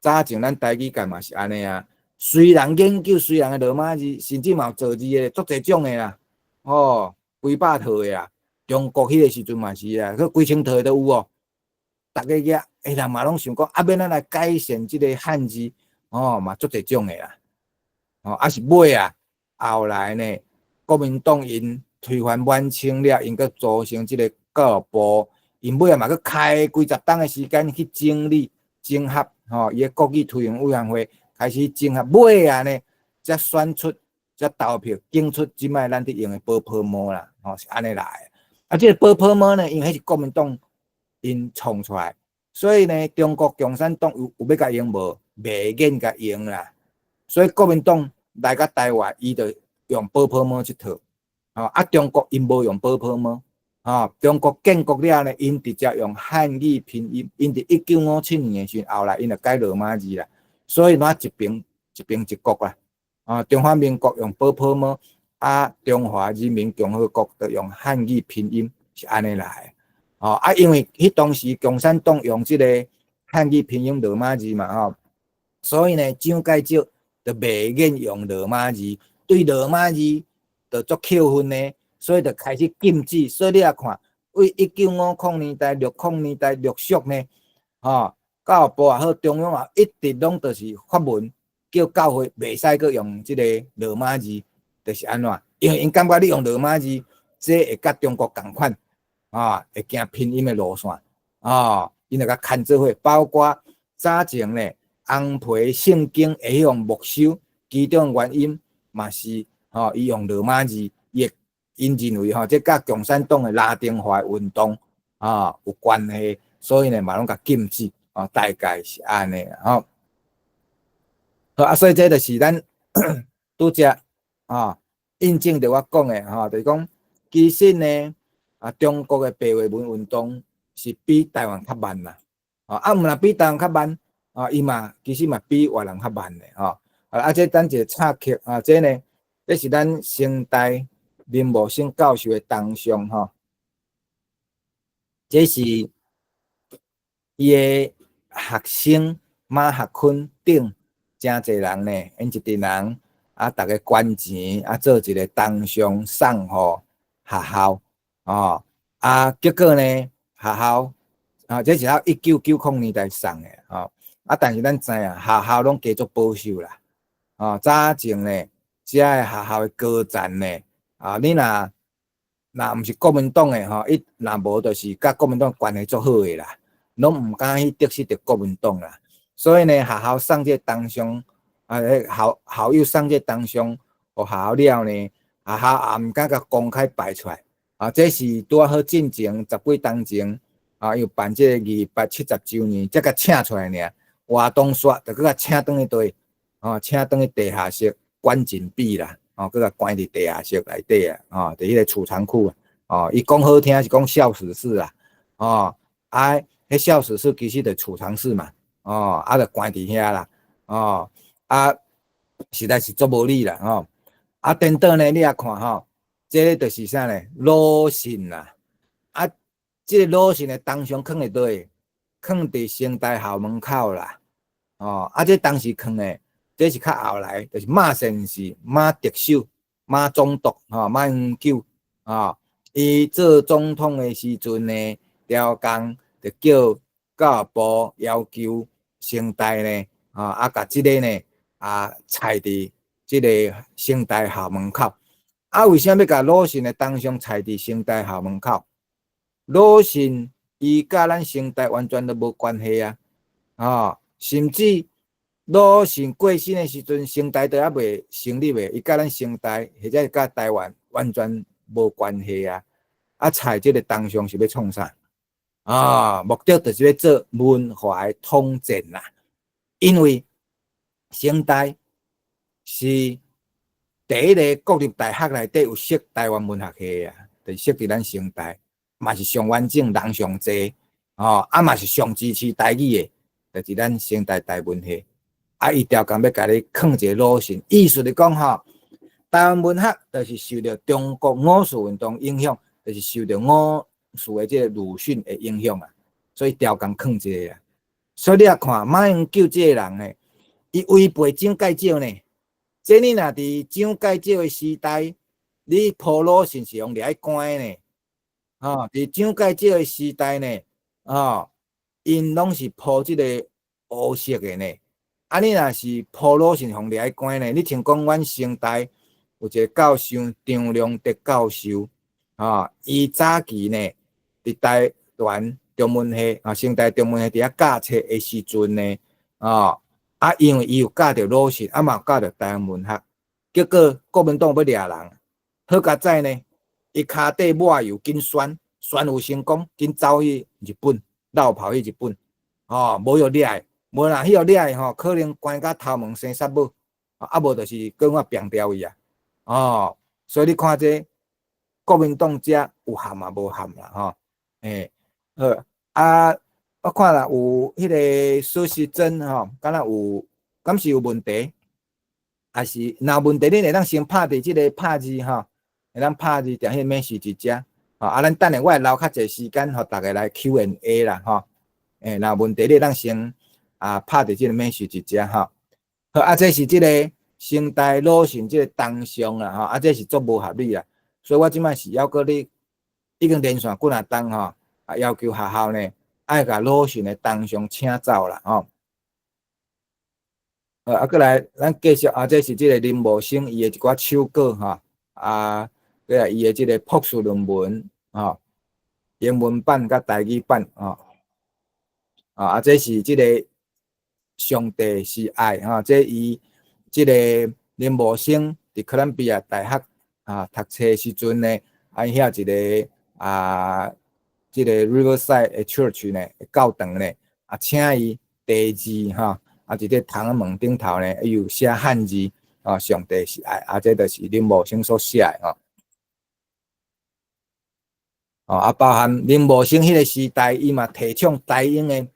早前咱台語界嘛是按呢啊，隨人研究隨人的羅馬字，甚至嘛有造字的，足濟種的啦，吼，幾百套的啊。中國彼個時陣嘛是啊，閣幾千套的都有哦。逐家額，欸，人嘛攏想講，啊，欲按怎來改善這個漢字，吼，嘛足濟種的啦。吼，啊是尾啊，後來呢，國民黨𪜶推翻滿清了，𪜶閣組成這個教育部。𪜶尾仔嘛閣開幾十冬的時間去整理、整合，吼，伊的國語推行委員會開始整合，尾仔呢，才選出、才投票揀出這擺咱佇用的ㄅㄆㄇ啦，吼，是按呢來的。啊，這個ㄅㄆㄇ呢，因為彼是國民黨𪜶創出來，所以呢，中國共產黨有欲共用無？袂免共用啦。所以國民黨來到台灣，伊就用ㄅㄆㄇ這套，吼啊中國𪜶無用ㄅㄆㄇ，吼中國建國了呢，𪜶直接用漢語拼音，𪜶佇1957年的時陣，後來𪜶就改羅馬字啦，所以嘛一邊一邊一國啦，啊中華民國用ㄅㄆㄇ，啊中華人民共和國就用漢語拼音，是按呢來的，吼啊因為彼當時共產黨用這個漢語拼音羅馬字嘛，吼，所以呢蔣介石就袂願用羅馬字，對羅馬字就足扣分呢，所以就開始禁止。所以你也看，為1950年代、60年代陸續呢，吼，教育部也好，中央也一直攏就是發文叫教會袂使閣用這個羅馬字，就是按怎？因為𪜶感覺你用羅馬字，這會佮中國仝款，啊，會行拼音的路線，啊，𪜶就共牽做伙，包括早前呢，紅皮聖經會予沒收，其中原因嘛是吼，伊用羅馬字，伊會𪜶認為吼，這佮共產黨的拉丁化運動啊有關係，所以呢嘛攏共禁止，啊，大概是按呢吼。好啊，所以這就是咱拄才啊印證著我講的吼，就是講其實呢啊，中國的白話文運動是比台灣較慢啦，啊，毋若比台灣較慢。啊，伊嘛其實嘛比越南較慢的吼。啊，這等一個插曲啊，這呢，這是咱成大林茂生教授的銅像吼。這是伊的學生馬學坤等誠濟人呢，𪜶一陣人啊，逐家捐錢啊，做一個銅像送予學校，哦，啊，結果呢，學校啊，這是喺1990年代送的，吼。啊，但是咱知影學校攏加足保守啦，哦，早前呢，遮个學校的高層呢，啊，你若若毋是國民黨的吼，伊若無就是佮國民黨關係足好的啦，攏毋敢去得失著國民黨啦。所以呢，學校送這個銅像，啊，校校友送這個銅像予學校了呢，學校也毋敢共公開擺出來。啊，這是拄仔好進前十幾冬前，啊，又辦這個270週年，才共請出來爾。活動煞就閣共請轉去佗，哦，請轉去地下室關禁閉啦，哦，閣共關佇地下室內底啊，哦，佇彼個儲藏庫啊，哦，伊講好聽是講校史室啊，哦，啊，彼校史室其實就儲藏室嘛，哦，啊，就關佇遐啦，哦，啊，實在是足無理啦，吼，啊，顛倒呢，你也看吼，這个就是啥呢？魯迅啦，啊，這個魯迅的銅像囥佇佗？囥佇成大校門口啦，哦，啊，這當時囥的，這是較後來，就是馬先生、馬特首、馬總督，吼，馬英九，哦，伊做總統的時陣呢，刁工就叫教育部要求成大呢，啊，共這个呢，啊，裁佇這个成大校門口。啊，為啥欲共魯迅的銅像裁佇成大校門口？魯迅伊佮咱成大完全都無關係啊！哦，甚至魯迅過身的時陣，成大都猶未成立的，伊佮咱成大或者是佮台灣完全無關係啊！啊，裁這个銅像是欲創啥？啊，目的就是欲做文化的統戰啦。因為成大是第一个國立大學內底有設台灣文學系啊，就是設佇咱成大，嘛是上完整、人上濟，哦，啊嘛是上支持台語的，就是咱成大台文系。啊，伊刁工欲共你囥一个魯迅，意思是講吼，台灣文學就是受著中國五四運動影響，就是受著五四的這個魯迅的影響啊，所以刁工囥這个啊。所以你也看馬英九這个人呢，伊違背蔣介石呢。這你若佇蔣介石的時代，你鋪魯迅是予掠去關的呢。吼，佇蔣介石的時代呢，吼，𪜶攏是鋪這個烏色的呢。啊，你若是鋪魯迅予掠去關呢？你像講阮成大有一個教授張良德教授，吼，伊早期呢，佇台灣中文系啊，成大中文系佇遐教冊的時陣呢，吼，啊，因為伊有教著魯迅，啊嘛有教著台灣文學，結果國民黨欲掠人，好佳哉呢，伊跤底抹油緊旋，旋有成功，緊走去日本，落跑去日本，吼，無予掠，無若去予掠吼，可能關甲頭毛生虱母，啊無就是閣我拚掉伊啊，哦，所以你看這國民黨遮有合嘛無合啦，吼，欸，好啊，我看啦有彼个蘇時珍吼，敢若有，敢是有問題？還是若有問題，恁會當先拍佇這个拍字吼，會當拍字佇彼个 message 遮，吼，啊，咱等下我會留較濟時間，予逐家來 Q&A 啦，吼，欸，若有問題你會當先啊拍佇這个 message 遮吼。好，啊，這是這个成大魯迅這个銅像啦，吼，啊，這是足無合理啦，所以我這擺是猶閣咧已經連續幾若冬吼，啊，要求學校呢愛共魯迅的銅像請走啦，吼。啊，閣來，咱繼續啊，這是這个林茂生伊的一寡手稿吼，啊，閣來伊的這个博士論文吼，英文版佮台語版吼，啊，這是這个上帝是愛吼，這伊這个林茂生佇哥倫比亞大學啊讀冊時陣呢，啊，遐一个啊，這个 Riverside 的 Church 呢，教堂呢，啊，請伊題字吼。啊，佇這窗門頂頭呢，伊有寫漢字，啊，上帝是愛，啊，這就是林茂生所寫的吼。哦，啊，包含林茂生彼个時代，伊嘛提倡台英的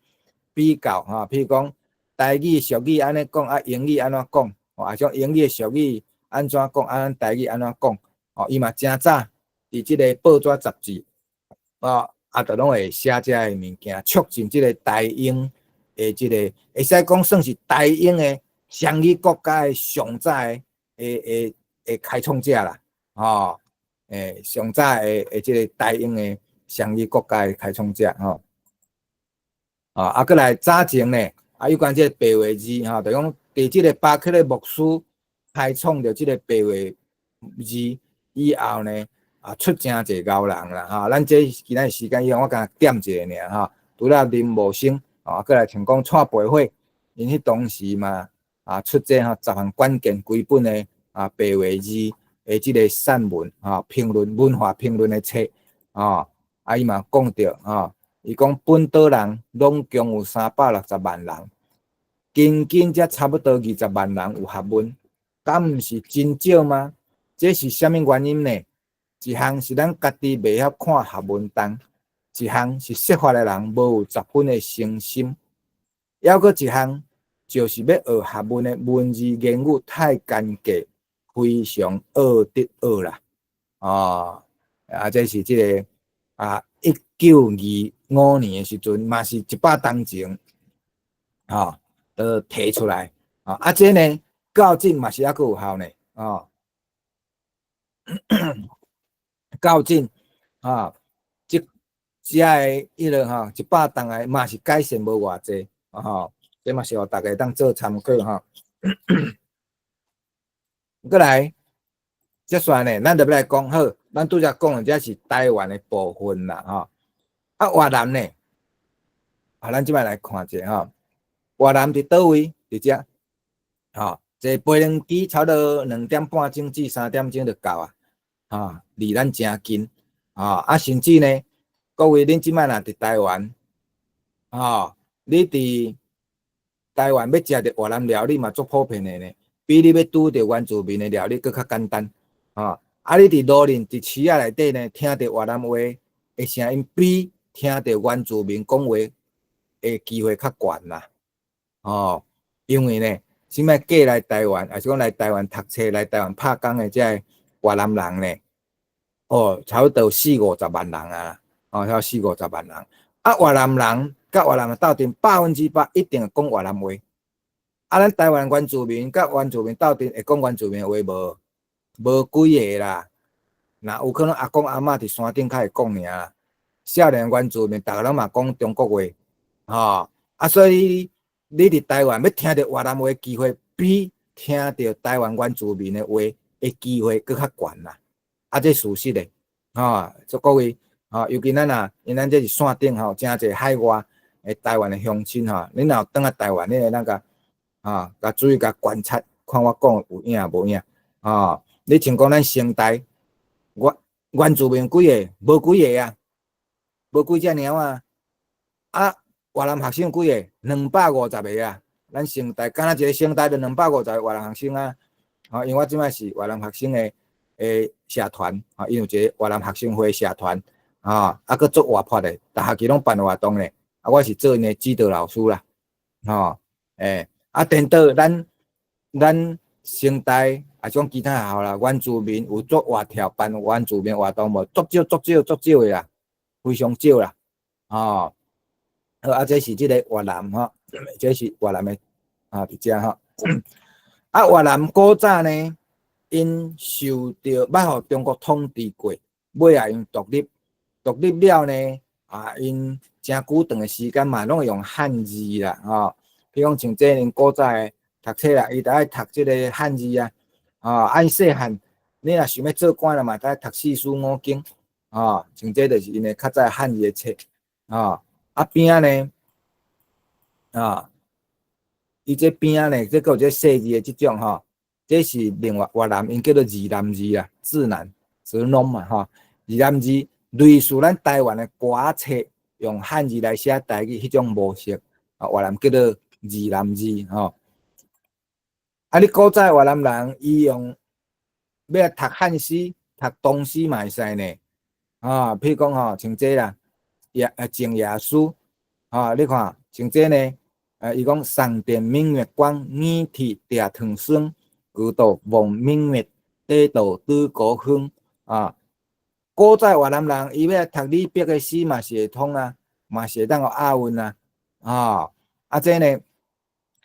比較，吼，譬如講台語俗語按呢講，啊，英語按怎講，哦，啊，種英語的俗語按怎講，啊，咱台語按怎講，哦，伊嘛誠早佇這個報紙雜誌，哦，啊，就攏會寫這个物件，促進這個台英的這個會使講算是台英的雙語國家的上早的的開創者啦，吼，欸，上早的這個台英的雙語國家的開創者，吼，啊，閣來早前呢，啊，有關這個白話字，吼，就講佇這個巴克禮牧師開創著這個白話字以後呢，啊，出誠濟𠢕人啦，吼，咱這今仔日時間以後，我敢點一下爾，吼，除了林茂生。啊，閣來像講蔡培火，𪜶彼當時嘛，啊，出這吼十項關鍵規本的啊白話字的這个散文啊評論文化評論的冊，啊，啊伊嘛講著啊，伊講本島人攏共有360萬人，僅僅才差不多20萬人有學問，敢毋是真少嗎？這是啥物原因呢？一項是咱家己袂曉看學問重。一項是說法的人無有十分的誠心，猶閣一項就是欲學學問的文字言語太艱拮，非常惡得惡啦。哦，啊，這是這个啊，1925年的時陣，嘛是100冬前，吼，都提出來。啊，啊，這呢，到今嘛是猶閣有效呢。哦，到今啊，這个彼个吼，100冬來嘛是改善無偌濟，吼，這嘛是予大家當做參考吼。閣來，接續呢，咱就欲來講好，咱拄才講的這是台灣的部分啦，吼。啊，越南呢？啊，咱這擺來看者吼，越南佇佗位？佇遮，吼，坐飛輪機差不多2點半鐘至3點鐘就到啊，吼，離咱誠近，吼，啊，甚至呢，各位，恁這擺若佇台灣，吼，你佇台灣欲食著越南料理嘛足普遍的呢，比你欲拄著原住民的料理閣較簡單，吼。啊，你佇羅林佇市仔內底呢，聽著越南話的聲音，比聽著原住民講話的機會較懸啦，吼。因為呢，這擺過來台灣，抑是講來台灣讀冊、來台灣拍工的這个越南人呢，哦，差不多有四五十萬人啊。哦，遐四五十萬人，啊，越南人佮越南人鬥陣100%一定會講越南話。啊，咱台灣原住民佮原住民鬥陣會講原住民話無？無幾个啦。若有可能阿公阿嬤佇山頂較會講爾啦。少年原住民逐个攏嘛講中國話，吼。啊，所以你佇台灣欲聽著越南話機會，比聽著台灣原住民的話的機會閣較懸啦。啊，這事實的，吼，所以各位。吼，尤其咱若，因咱這是線頂吼，誠濟海外的台灣的鄉親吼，恁若有轉來台灣，你會當共吼，共注意共觀察，看我講有影無影？吼，你像講咱成大，原住民幾个？無幾个啊，無幾隻貓啊。啊，越南學生幾个？250個啊。咱成大，敢若一个成大就250個越南學生啊。吼，因為我這擺是越南學生的社團，吼，𪜶有一個越南學生會社團，吼，啊，閣足活潑的，逐學期攏辦活動咧，啊，我是做𪜶的指導老師啦，吼，啊，顛倒咱成大，啊，講其他學校啦，原住民有足活跳辦原住民活動無？足少足少足少的啦，非常少啦，吼。好，啊，這是這個越南吼，這是越南的啊，佇遮吼。啊，越南古早呢，𪜶受著捌予中國統治過，尾仔𪜶獨立，獨立了呢，啊，𪜶誠久長的時間嘛，攏會用漢字啦，吼。比如講像這𪜶古早的讀冊啦，伊著愛讀這個漢字啊，吼，按細漢，你若想欲做官啦嘛，著愛讀四書五經，吼，像這就是𪜶的較早漢字的冊，吼，啊邊仔呢，啊，伊這邊仔呢，這閣有這細字的這種吼，這是另外越南𪜶叫做字南字啊，字南字儂嘛，吼，字南字類似咱台灣的歌冊，用漢字來寫台語彼種模式，啊，越南叫做字南字，吼。啊，你古早越南人伊用欲讀漢詩、讀唐詩嘛會使呢，啊，譬如講吼，像這啦，靜夜思，啊，你看像這呢，伊講桑田明月光，遠睇蝶藤霜，古道望明月，短道拄孤風，啊，古早越南人伊欲讀李白的詩嘛是會通啊，嘛是會當有押韻啊，啊，啊這呢，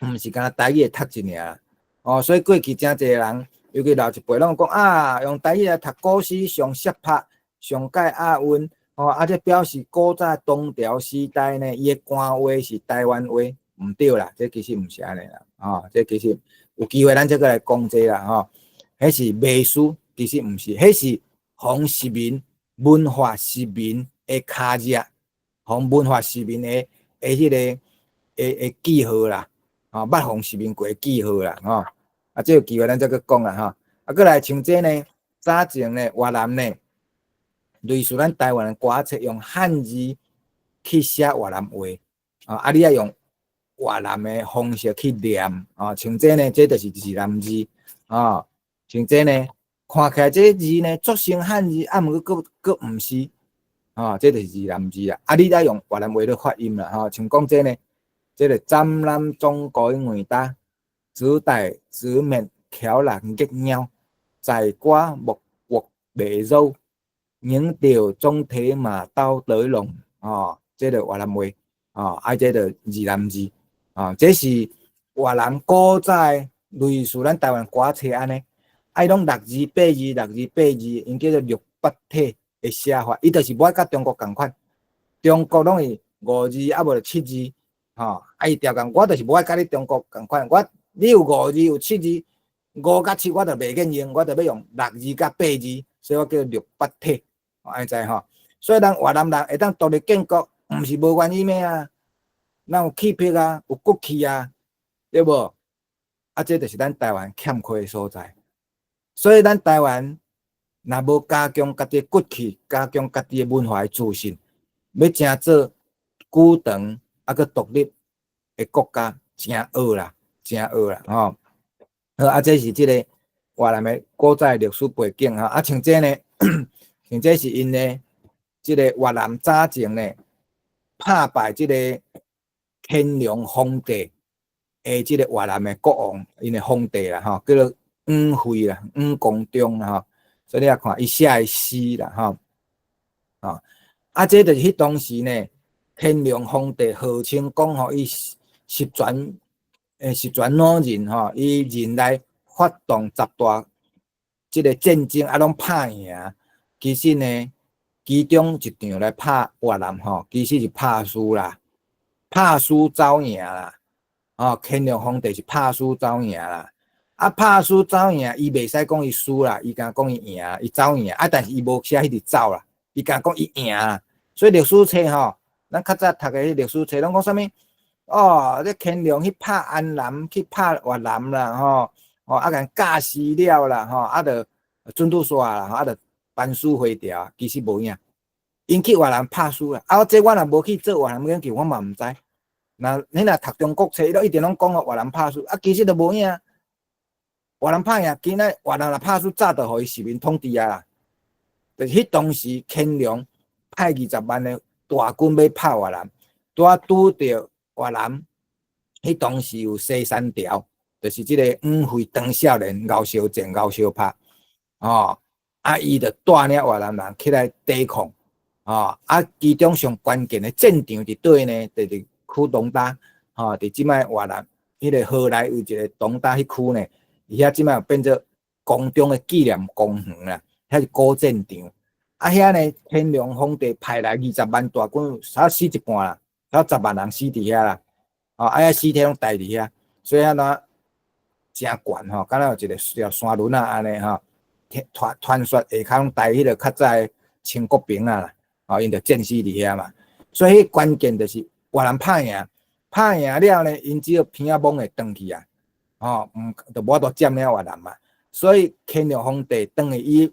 毋是干焦台語會讀一爾。哦，所以過去誠濟人，尤其老一輩攏講啊，用台語來讀古詩上適拍，上蓋押韻，哦，啊，這表示古早唐朝時代呢，伊的官話是台灣話，毋對啦，這其實毋是按呢啦，哦，這其實有機會咱再閣來講這啦，吼，彼是迷思，其實毋是，彼是予殖民文化殖民的跤跡，予文化殖民的彼個的記號啦，吼，捌予殖民過的記號啦，吼。啊，這有機會咱再閣講啦，吼。啊，閣來像這呢，早前呢，越南呢，類似咱台灣的歌冊，用漢字去寫越南話，啊，你愛用越南的方式去念，啊，像這呢，這就是字南字，啊，像這呢，看起來這字呢，足像漢字，啊，毋過閣閣毋是，啊，這就是字南字啦。啊，你愛用越南話咧發音啦，吼，像講這呢，這個斬南中國外搭。子代子面橋人激鳥，在瓜木國袂肉，寧著總體馬刀得龍，哦，這個越南話，哦，啊，這個字南字，哦，這是越南古早類似咱台灣歌冊按呢，啊，伊攏六字八字，六字八字，𪜶叫做六八體的寫法，伊就是無愛佮中國仝款，中國攏是五字，啊無就七字，吼，啊伊調共，我就是無愛佮你中國仝款，我。你有五字有七字，五佮七我就袂願用，我就欲用六字佮八字，所以我叫六八體，按呢知吼。所以咱越南人會當獨立建國，毋是無原因的啊，咱有氣魄啊，有骨氣啊，對無？啊，這就是咱台灣欠缺的所在。所以咱台灣若無加強家己的骨氣，加強家己的文化的自信，欲成做久長啊閣獨立的國家，誠僫啦。誠僫啦，吼！好，啊，這是這個越南的古早歷史背景吼。啊，像這呢，像這是𪜶呢，這個越南早前呢，拍敗這個乾隆皇帝的這個越南的國王，𪜶的皇帝啦，吼，叫做五惠啦，五光中啦，吼。所以你來看伊寫的詩啦，吼，啊，啊，這就是彼當時呢，乾隆皇帝號稱講吼，伊十全。十全老人吼，伊任內發動十大這個戰爭，啊，攏拍贏。其實呢，其中一場來拍越南吼，其實是拍輸啦，拍輸走贏啦。哦，乾隆皇帝是拍輸走贏啦。啊，拍輸走贏，伊袂使講伊輸啦，伊敢講伊贏，伊走贏。啊，但是伊無寫彼直走啦，伊敢講伊贏啦。所以歷史冊吼，咱較早讀的歷史冊攏講啥物？哦，這乾隆去拍安南，去拍越南啦，吼，哦，啊，共教死了啦，吼，啊，就準拄煞啦，啊，就班師回朝，其實無影，𪜶去越南拍輸啦，啊，這我若無去做越南研究，我嘛毋知。若你若讀中國冊，伊攏一定攏講越南拍輸，啊，其實都無影。越南拍贏，今仔越南若拍輸，早就予伊殖民統治啊啦。就是彼當時乾隆派20萬的大軍欲拍越南，拄仔拄著越南，彼當時有西山潮，就是這个黃飛長少年𠢕相戰𠢕相拍，哦，啊，伊就帶領越南人起來抵抗，哦，啊，其中上關鍵的戰場佇佗位呢？就是區東打，吼，佇這擺越南彼个河內有一个東打彼區呢，伊遐這擺變做光中的紀念公園啦，遐是古戰場。啊，遐呢，乾隆皇帝派來二十萬大軍，差死一半啦，差10萬人死佇遐啦，哦，啊，遐屍體攏待佇遐，所以按怎誠懸吼，敢若有一个條山崙仔按呢吼，傳傳說下跤攏待彼个較早的清國兵啊啦，哦，𪜶就戰死佇遐嘛。所以彼關鍵就是越南拍贏，拍贏了呢，𪜶只要鼻仔摸會轉去啊，吼，毋就無法度佔領越南嘛。所以乾隆皇帝當去伊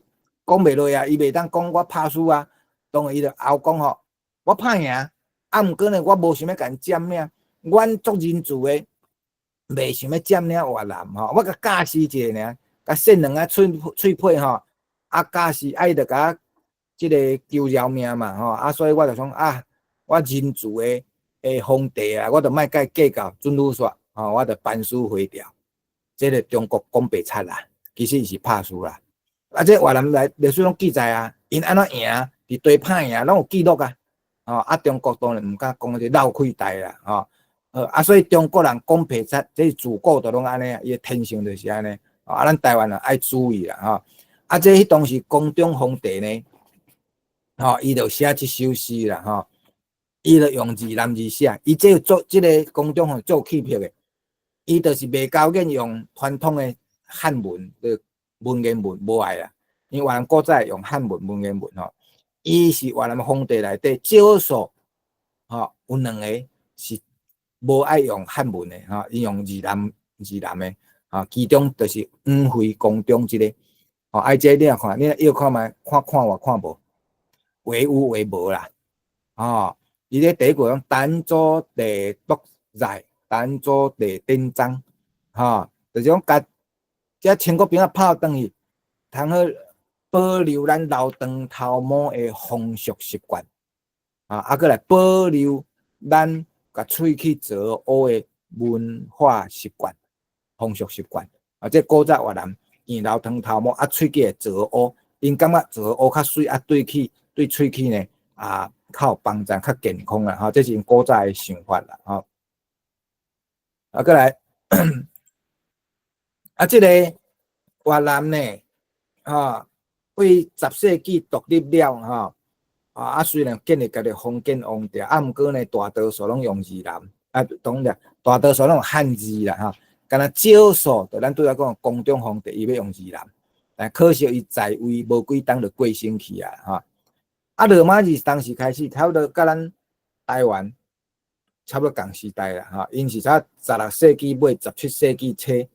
講袂落啊，伊袂當講我拍輸啊，當然伊就敖講吼，我拍贏，啊，毋過呢，我無想欲共𪜶佔領，阮足仁慈的，袂想欲佔領越南吼，我共教示一下爾，共扇兩下喙喙皮吼，啊教示，啊伊就共我這个求饒命嘛吼，啊所以我就講啊，我仁慈的的皇帝啊，我就莫共伊計較，準愈煞吼，我就班師回朝。這个中國講白賊啦，其實伊是拍輸啦。啊，這越南來歷史攏記載啊，𪜶按怎贏，佇對拍贏攏有記錄啊。吼，啊，中國當然毋敢講這落氣大啦，吼。啊，所以中國人講白賊，這是自古就攏按呢，伊的天性就是按呢。啊，咱台灣人愛注意啦，吼。啊，這彼當時光宗皇帝呢，吼，伊就寫這首詩啦，吼。伊就用越南字寫，伊這做這个光宗皇帝做氣魄的，伊就是袂甘願用傳統的漢文的文言文，無愛啦。因為越南古早用漢文文言文吼，伊是越南皇帝內底少數，吼，有兩个是無愛用漢文的吼，伊用越南越南的，吼，其中就是黃飛光宗這个，吼，啊這你若看，你若臆看覓，看看有看無，話有話無啦，吼，伊咧第一句講儋州地獨在，儋州地典章，吼，就是講共這清國兵仔拍轉去，通好保留咱留長頭毛的風俗習慣，啊，啊，閣來保留咱共喙齒鑿烏的文化習慣、風俗習慣。啊，這古早越南𪜶留長頭毛，啊，喙齒會鑿烏，𪜶感覺鑿烏較媠，啊，對起對喙齒呢，啊，較有幫助，較健康啦，吼，這是𪜶古早的想法啦，吼。啊，閣來，啊，這个越南呢，吼，對10世紀獨立了，吼，啊，雖然建立家己封建王朝，啊，毋過呢，大多數攏用越南，啊，當然大多數攏用漢字啦，吼，敢若少數，就咱拄才講光宗皇帝，伊欲用越南，但可惜伊在位無幾冬就過身去啊，吼。啊，羅馬字當時開始，差不多佮咱台灣差不多仝時代啦，吼，𪜶是才16世紀尾、17世紀初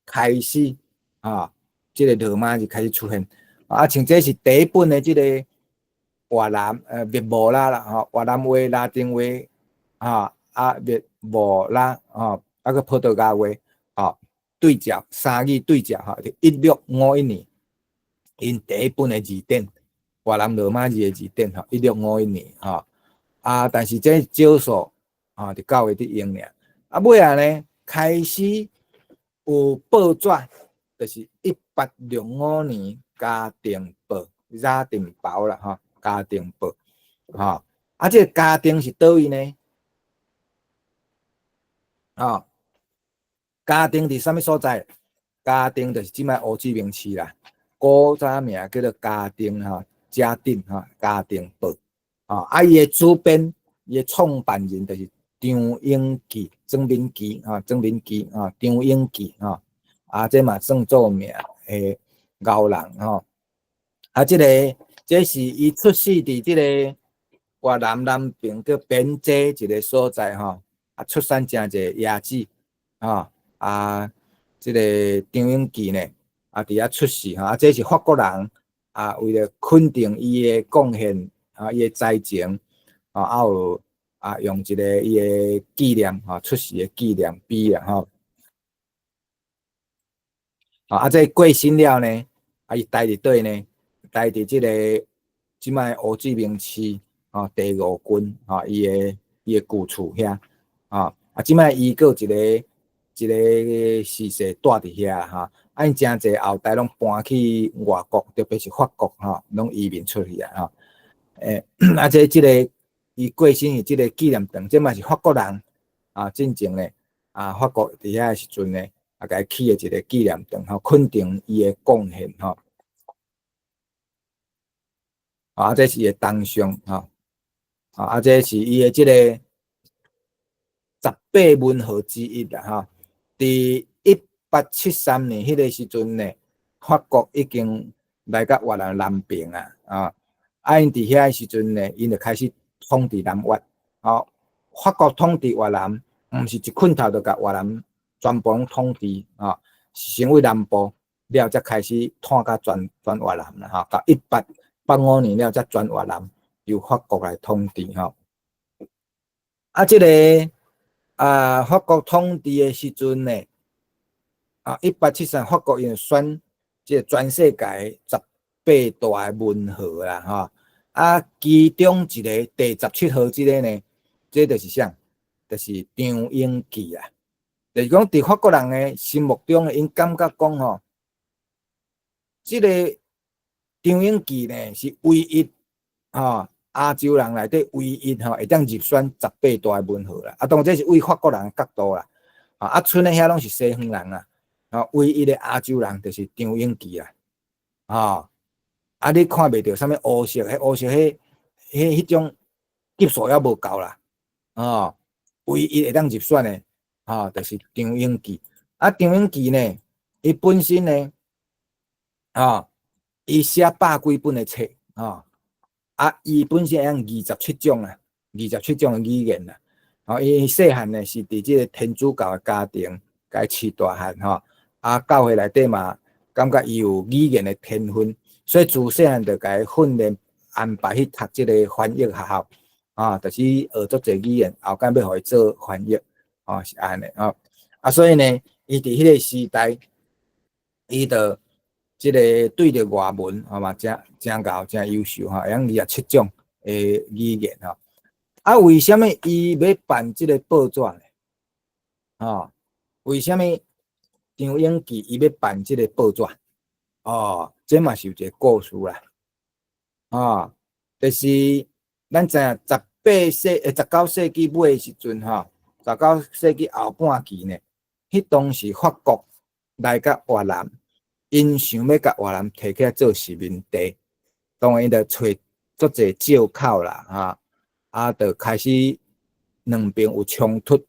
開始，吼，這个羅馬字開始出現。啊，像這是第一本的這個越南越無啦啦，吼，越南話、拉丁話，啊啊越無啦，吼，啊閣葡萄牙話，吼，對照三語對照，吼，1651年，𪜶第一本的字典，越南羅馬字的字典，吼，1651年，吼，啊，但是這少數，吼，佇教會佇用爾，啊，尾仔呢，開始有報紙，就是1865年。嘉定報、嘉定報啦，吼，嘉定報，吼，啊，這个嘉定是佗位呢？吼，嘉定佇啥物所在？嘉定就是這擺胡志明市啦，古早名叫做嘉定吼，嘉定吼，嘉定報，吼，啊，伊的主編，伊的創辦人就是張永基、張敏基，吼，張敏基，吼，張永基，吼，啊，這嘛算著名的𠢕人吼，啊，這个這是伊出世佇這個越南南邊叫邊際一个所在吼，啊，出產誠濟椰子，吼，啊，這个張永基呢，啊，佇遐出世吼，啊，這是法國人啊，為了肯定伊的貢獻啊，伊的才情，啊，有啊，用一个伊的紀念吼，出世的紀念碑啦吼。啊，這過身了呢，啊，伊待佇佗呢？待佇這个這擺胡志明市，吼，第五郡，吼，伊的舊厝遐，吼，啊，這擺伊閣有一个一个逝世蹛佇遐吼，啊，𪜶誠濟後代攏搬去外國，特別是法國吼，攏移民出去啊，吼，啊，這個伊過身的這個紀念堂，這嘛是法國人啊，進前咧，啊，法國佇遐的時陣咧，啊，共伊起的一個紀念堂，吼，肯定伊的貢獻，吼。啊，這是伊的銅像，吼，啊，這是伊的這個十八文豪之一啦，吼。佇1873年彼个時陣呢，法國已經來到越南南邊啊，啊，啊，𪜶佇遐時陣呢，𪜶就開始統治南越，吼，法國統治越南，毋是一棍頭就共越南全部攏統治，啊，是先為南部了，才開始拓甲全全越南啦，吼，到1885年了，才全越南由法國來統治，吼。啊，這个啊，法國統治的時陣呢，啊，1873法國𪜶選這個全世界十八大的文豪啦，吼，啊，其中一个第17號這个呢，這就是啥？就是張永記啊。就是講，佇法國人的心目中，𪜶感覺講吼，這个張永記呢是唯一吼亞洲人內底唯一吼會當入選十八大的文豪啦。啊，當然這是為法國人的角度啦。啊，賰的遐攏是西方人啊。啊，唯一的亞洲人就是張永記啊。吼，啊，你看袂著啥物烏色，彼烏色彼種級數猶無夠啦。哦，唯一會當入選的，吼，就是張永記。啊，張永記呢，伊本身呢，吼，伊寫百幾本的冊，吼，啊，伊本身會曉二十七種啊，二十七種的語言啦。吼，伊細漢呢是佇這个天主教的家庭共伊飼大漢，吼，啊，教會內底嘛，感覺伊有語言的天分，所以自細漢就共伊訓練安排去讀這个翻譯學校，啊，就是學足濟語言，後擺欲予伊做翻譯，哦，是按呢，吼，啊，所以呢，伊佇彼个時代，伊就這个對著外文，吼嘛，誠誠𠢕，誠優秀，吼，會曉二十七種的語言，吼。啊，為啥物伊欲辦這个報紙呢？吼，為啥物張永記伊欲辦這个報紙？哦，這嘛是有一个故事啦。哦，就是咱知影18世，19世紀尾的時陣，吼，19世紀後半期呢，彼當時法國來到越南，𪜶想欲共越南提起來做殖民地，當然𪜶就揣足濟借口啦，哈，啊，就開始兩邊有衝突，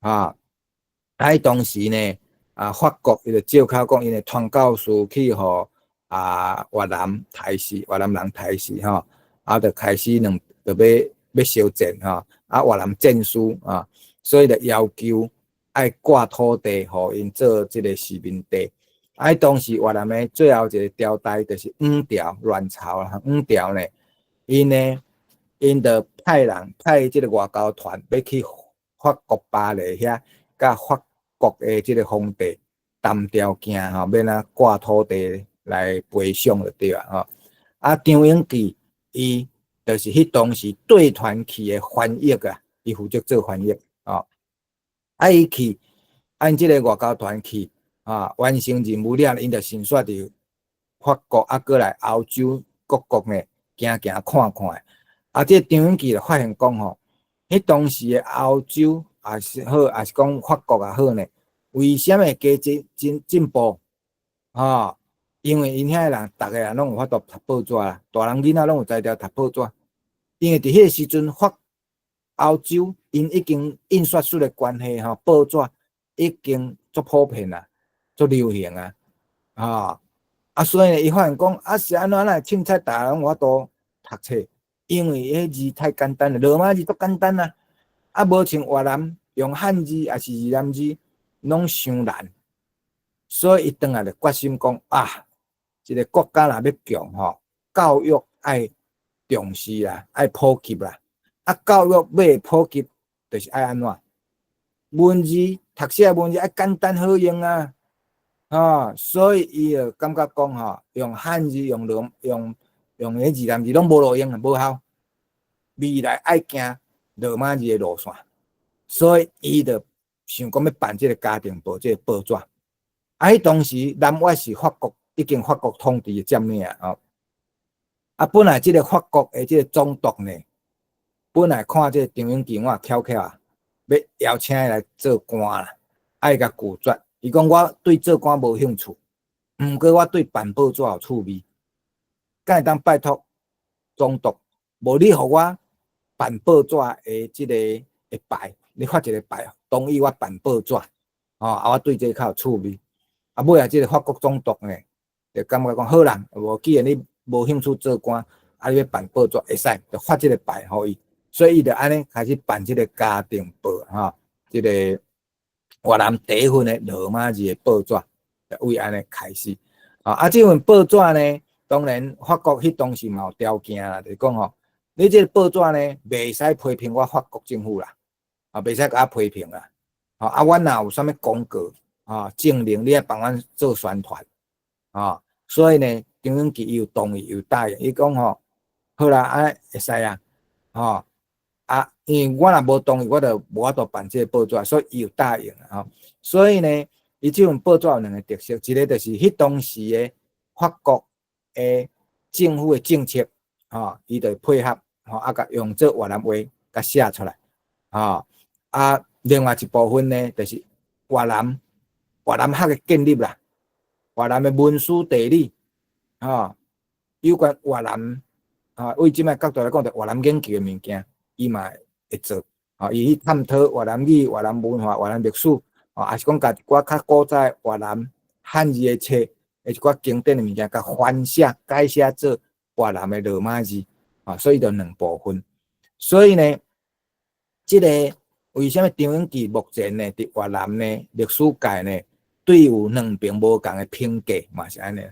啊，啊，彼當時呢，啊，法國伊就借口講，𪜶的傳教士去予啊越南刣死，越南人刣死吼，啊，就開始兩就欲欲相戰吼，啊，越南戰輸啊，所以就要求愛割土地，予𪜶做這个殖民地。啊，當時越南的最後一个朝代就是王朝，阮朝啦，王朝呢，𪜶呢，𪜶就派人派這个外交團欲去法國巴黎遐，佮法國的這个皇帝談條件吼，欲按怎割土地來賠償就對啊，吼。啊，張永記伊就是彼當時對團去的翻譯啊，伊負責做翻譯，吼。啊，伊去，按這个外交團去，啊，完成任務了，𪜶就先煞佇法國啊，閣來歐洲各國呢，行行看看。啊，這個張永記就發現講吼，彼當時的歐洲也是好，也是講法國也好呢，為啥物會加進進進步？吼，因為𪜶遐人，逐个人攏有法度讀報紙啦，大人囡仔攏有才調讀報紙。因為佇彼个時陣，法歐洲𪜶已經印刷術的關係吼，報紙已經足普遍啦，足流行啊，吼啊，所以呢，伊發現講啊，是按怎會凊彩逐个攏有法度讀冊？因為彼字太簡單了，羅馬字足簡單啊，啊，無像越南用漢字抑是越南字，攏傷難，所以伊轉來就決心講啊，一个國家若欲強吼，教育愛重視啦，愛普及啦，啊，教育欲普及，就是愛按怎？文字讀寫文字愛簡單好用啊。吼，所以伊就感覺講吼，用漢字用羅用用彼越南字攏無路用，無效。未來愛行羅馬字的路線，所以伊就想講欲辦這个家庭報這个報紙。啊，彼當時南越是法國已經法國統治的佔領啊，吼。啊，本來這个法國的這个總督呢，本來看這个張永琪我巧巧啊，欲邀請伊來做官啦，啊，伊共拒絕。伊講我對做官無興趣，毋過我對辦報紙有趣味，敢會當拜託總督，無你予我辦報紙的這个的牌，你發一個牌，同意我辦報紙，吼，啊，我對這個較有趣味。啊，尾仔這个法國總督呢，就感覺講好啦，無既然你無興趣做官，啊，你欲辦報紙會使，就發這個牌予伊，所以伊就按呢開始辦這个家庭報，吼，這个越南第一份的羅馬字的報紙，就為按呢開始。啊，這份報紙呢，當然法國彼當時嘛有條件啦，就是講吼，你這个報紙呢，袂使批評我法國政府啦，啊，袂使共我批評啦，啊，阮若有啥物廣告啊、政令，你愛幫阮做宣傳，啊，所以呢，張永琪伊有同意，有答應，伊講吼，好啦，按呢會使啊，吼，啊，因為我若無同意，我就無法度辦這个報紙，所以伊有答應吼。所以呢，伊這份報紙有兩个特色，一个就是彼當時的法國的政府的政策，吼，伊就配合，吼，啊，共用做越南話共寫出來，吼，啊，另外一部分呢，就是越南學的建立啦，越南的文史地理，吼，有關越南，啊，為這擺角度來講，就越南研究的物件，伊嘛會做，吼，伊去探討越南語、越南文化、越南歷史，吼，抑是講共一寡較古早越南漢字的冊，一寡經典的物件，共翻寫、改寫做越南的羅馬字，啊，所以就兩部分。所以呢，這个為啥物張永琪目前呢，佇越南呢歷史界呢，對有兩邊無仝的評價嘛是按呢。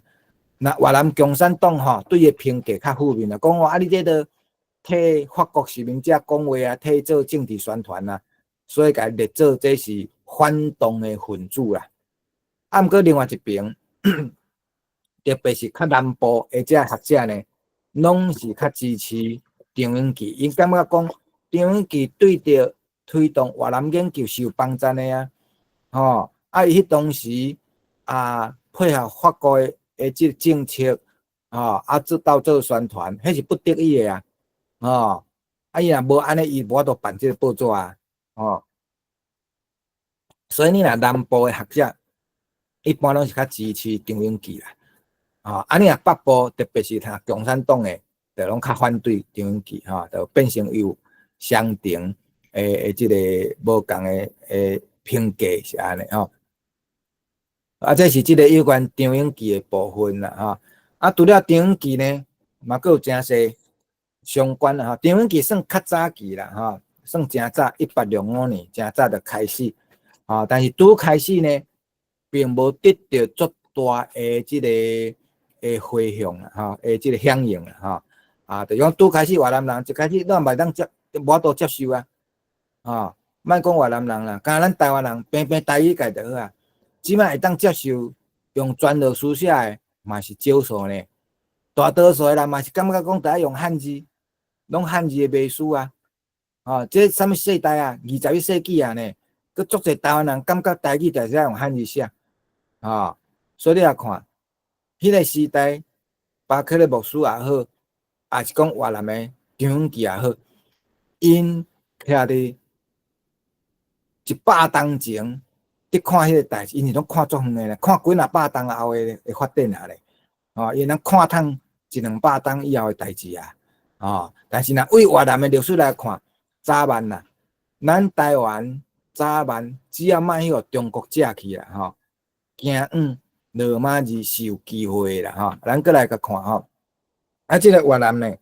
若越南共產黨吼對伊評價較負面啦，講話啊你這都替法國殖民者講話啊，替做政治宣傳啊，所以共伊列做這是反動的分子啦。啊，毋過另外一邊，特別是較南部的這學者呢，攏是較支持張永琪，𪜶感覺講張永琪對著推動越南研究是有幫贊的啊，吼，啊伊彼當時啊配合法國的這個政策，吼，啊做到做宣傳，彼是不得已的啊，吼，啊伊若無按呢，伊無法度辦這个報紙啊，吼，所以你若南部的學者，一般攏是較支持張永琪啦，吼，啊你若北部，特別是聽共產黨的，就攏較反對張永琪，吼，就變成有相同的這个無仝的評價是按呢吼。啊，這是這个有關張永琪的部分啦，吼。啊，除了張永琪呢，嘛閣有誠濟相關啦，吼。張永琪算較早期啦，吼，算誠早，1865年誠早就開始，吼。但是拄開始呢，並無得著足大的這个的迴響啦，吼，的這个響應啦，吼。啊，就講拄開始越南人一開始咱嘛會當接，無法度接受啊，吼。莫講越南人啦，敢若咱台灣人平平台語界就好啊。這擺會當接受用全羅書寫的，嘛是少數呢。大多數的人嘛是感覺講著愛用漢字，攏漢字的袂輸啊。吼，這啥物世代啊？21世紀啊呢，閣足濟台灣人感覺台語就是愛用漢字寫，吼。所以你若看，彼个時代，巴克勒牧師也好，抑是講越南的張永琪也好，𪜶徛佇100冬前，佇看彼个代誌，𪜶是攏看足遠的咧，看幾若百冬後的發展啊咧，吼，伊會當看通一兩百冬以後的代誌啊，吼。但是若為越南的歷史來看，早晚啦，咱台灣早晚只要莫去予中國食去啦，吼，行往羅馬字是有機會的啦，吼。咱閣來共看吼，啊，這个越南呢，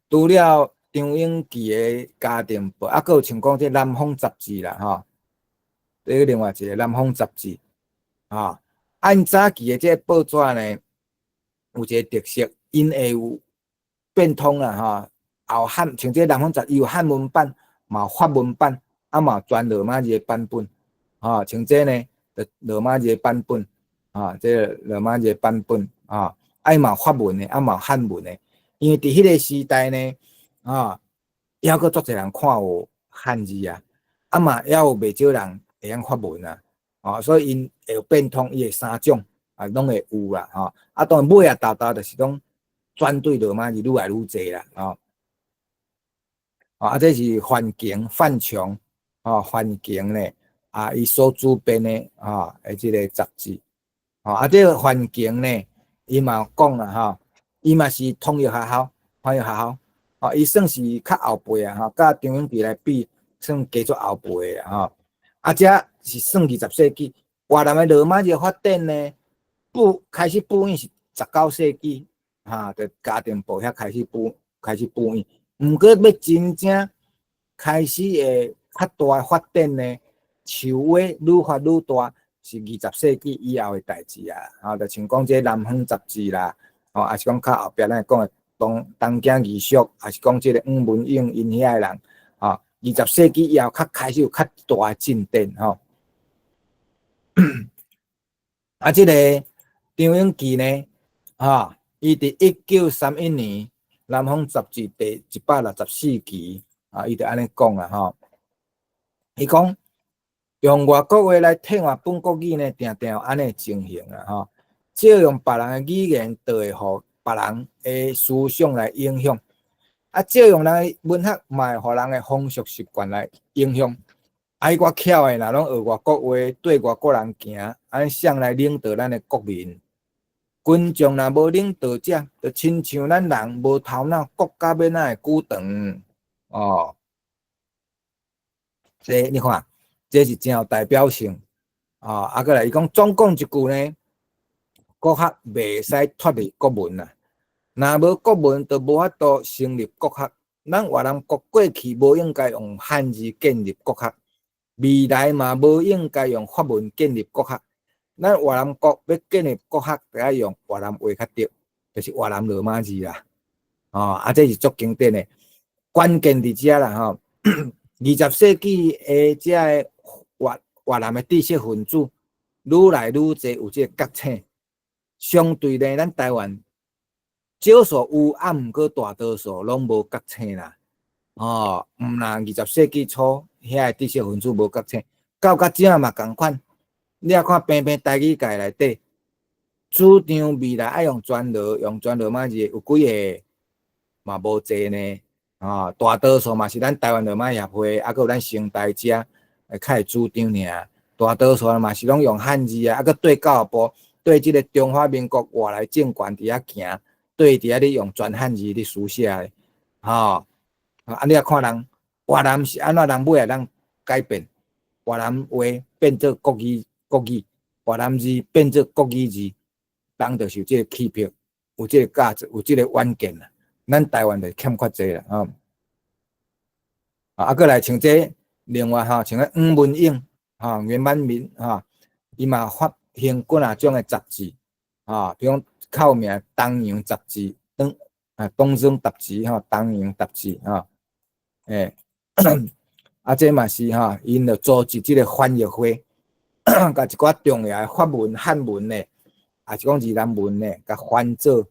除了張永琪的家庭報，啊，閣有像講這南方雜誌啦，吼。這個另外一个南方雜誌，吼，按早期的這個報紙呢，有一个特色，𪜶會有變通啦，吼，有漢，像這個南方雜誌有漢文版，嘛有法文版，啊嘛有全羅馬字的版本，吼，像這呢，就羅馬字的版本，啊，這個羅馬字的版本，啊，啊伊嘛有法文的，啊嘛有漢文的，因為佇彼個時代呢，啊，猶閣足濟人看有漢字啊，啊嘛猶有袂少人會曉法文啊，啊，所以𪜶會有變通，伊會三種啊，攏會有啦，吼，啊，當然尾仔沓沓就是講轉對羅馬字愈來愈濟啦，吼。啊，這是范瓊范瓊，啊，范瓊咧，啊，伊所主編的啊，的這個雜誌，啊，這個范瓊呢，伊嘛有講啦，吼，伊嘛是統一學校，翻譯學校，啊，伊算是較後輩啊，吼，佮張永琪來比，算加做後輩的吼。啊，這是算20世紀越南的羅馬字發展呢，開始播印是19世紀，哈，就家庭部遐開始播印。毋過欲真正開始會較大的發展呢，樹尾愈發愈大，是20世紀以後的代誌啊。吼，就像講這個南方雜誌啦，吼，抑是講較後壁咱會講的東京義塾，抑是講這個黃文勇𪜶遐的人，吼，20世紀以後較開始有較大的進展，吼。啊，這個張永琪呢，吼，伊佇1931年《南方雜誌》第164期，啊，伊就按呢講啊，吼，伊講用外國話來替換本國語呢，定定有按呢情形啊，吼，借用別人的語言，就會予別人的思想來影響，啊，借用人的文學，嘛會予人的風俗習慣來影響。啊，彼寡巧的，若攏學外國話，綴外國人行，按呢誰來領導咱的國民？群眾若無領導者，就親像咱人無頭腦，國家欲按怎會久長？哦，這你看，這是真有代表性。哦，啊，閣來伊講總講一句呢，國學袂使脫離國文啊。若無國文，就無法度成立國學。咱越南國過去無應該用漢字建立國學，未來嘛無應該用法文建立國學。咱越南國欲建立國學，就愛用越南話較對，就是越南羅馬字啦。哦，啊，這是足經典的，關鍵佇遮啦吼。20世紀的這个越南的知識分子愈來愈濟有這個覺醒，相對呢，咱台灣少數有，啊，毋過大多數攏無覺醒啦。哦，毋但20世紀初遐個知識分子無覺醒，到較這嘛仝款。你若看平平台語界內底，主張未來愛用全羅，用全羅馬字有幾个嘛無濟呢？哦，大多數嘛是咱台灣羅馬協會，啊，閣有咱成大遮會較會主張爾。大多數嘛是攏用漢字啊，啊，閣對教育部對這個中華民國外來政權佇遐行，對佇遐咧用全漢字咧書寫的，吼。啊，你若看人越南是按怎人尾會當改變越南話變做國語。國語越南字變做國語字，人就是有這個氣魄，有這個價值，有這個遠見啦。咱台灣就欠缺這個啦，吼。啊，閣來像這另外吼，像個黃文勇，吼，顏萬民，吼，伊嘛發行幾若種的雜誌，吼，比如講較有名《東洋雜誌》、東方雜誌，吼，《東洋雜誌》，吼，欸，啊，這嘛是吼，𪜶就組織這個翻譯會。共一寡重要的法文、漢文的，抑是講越南文的，共翻做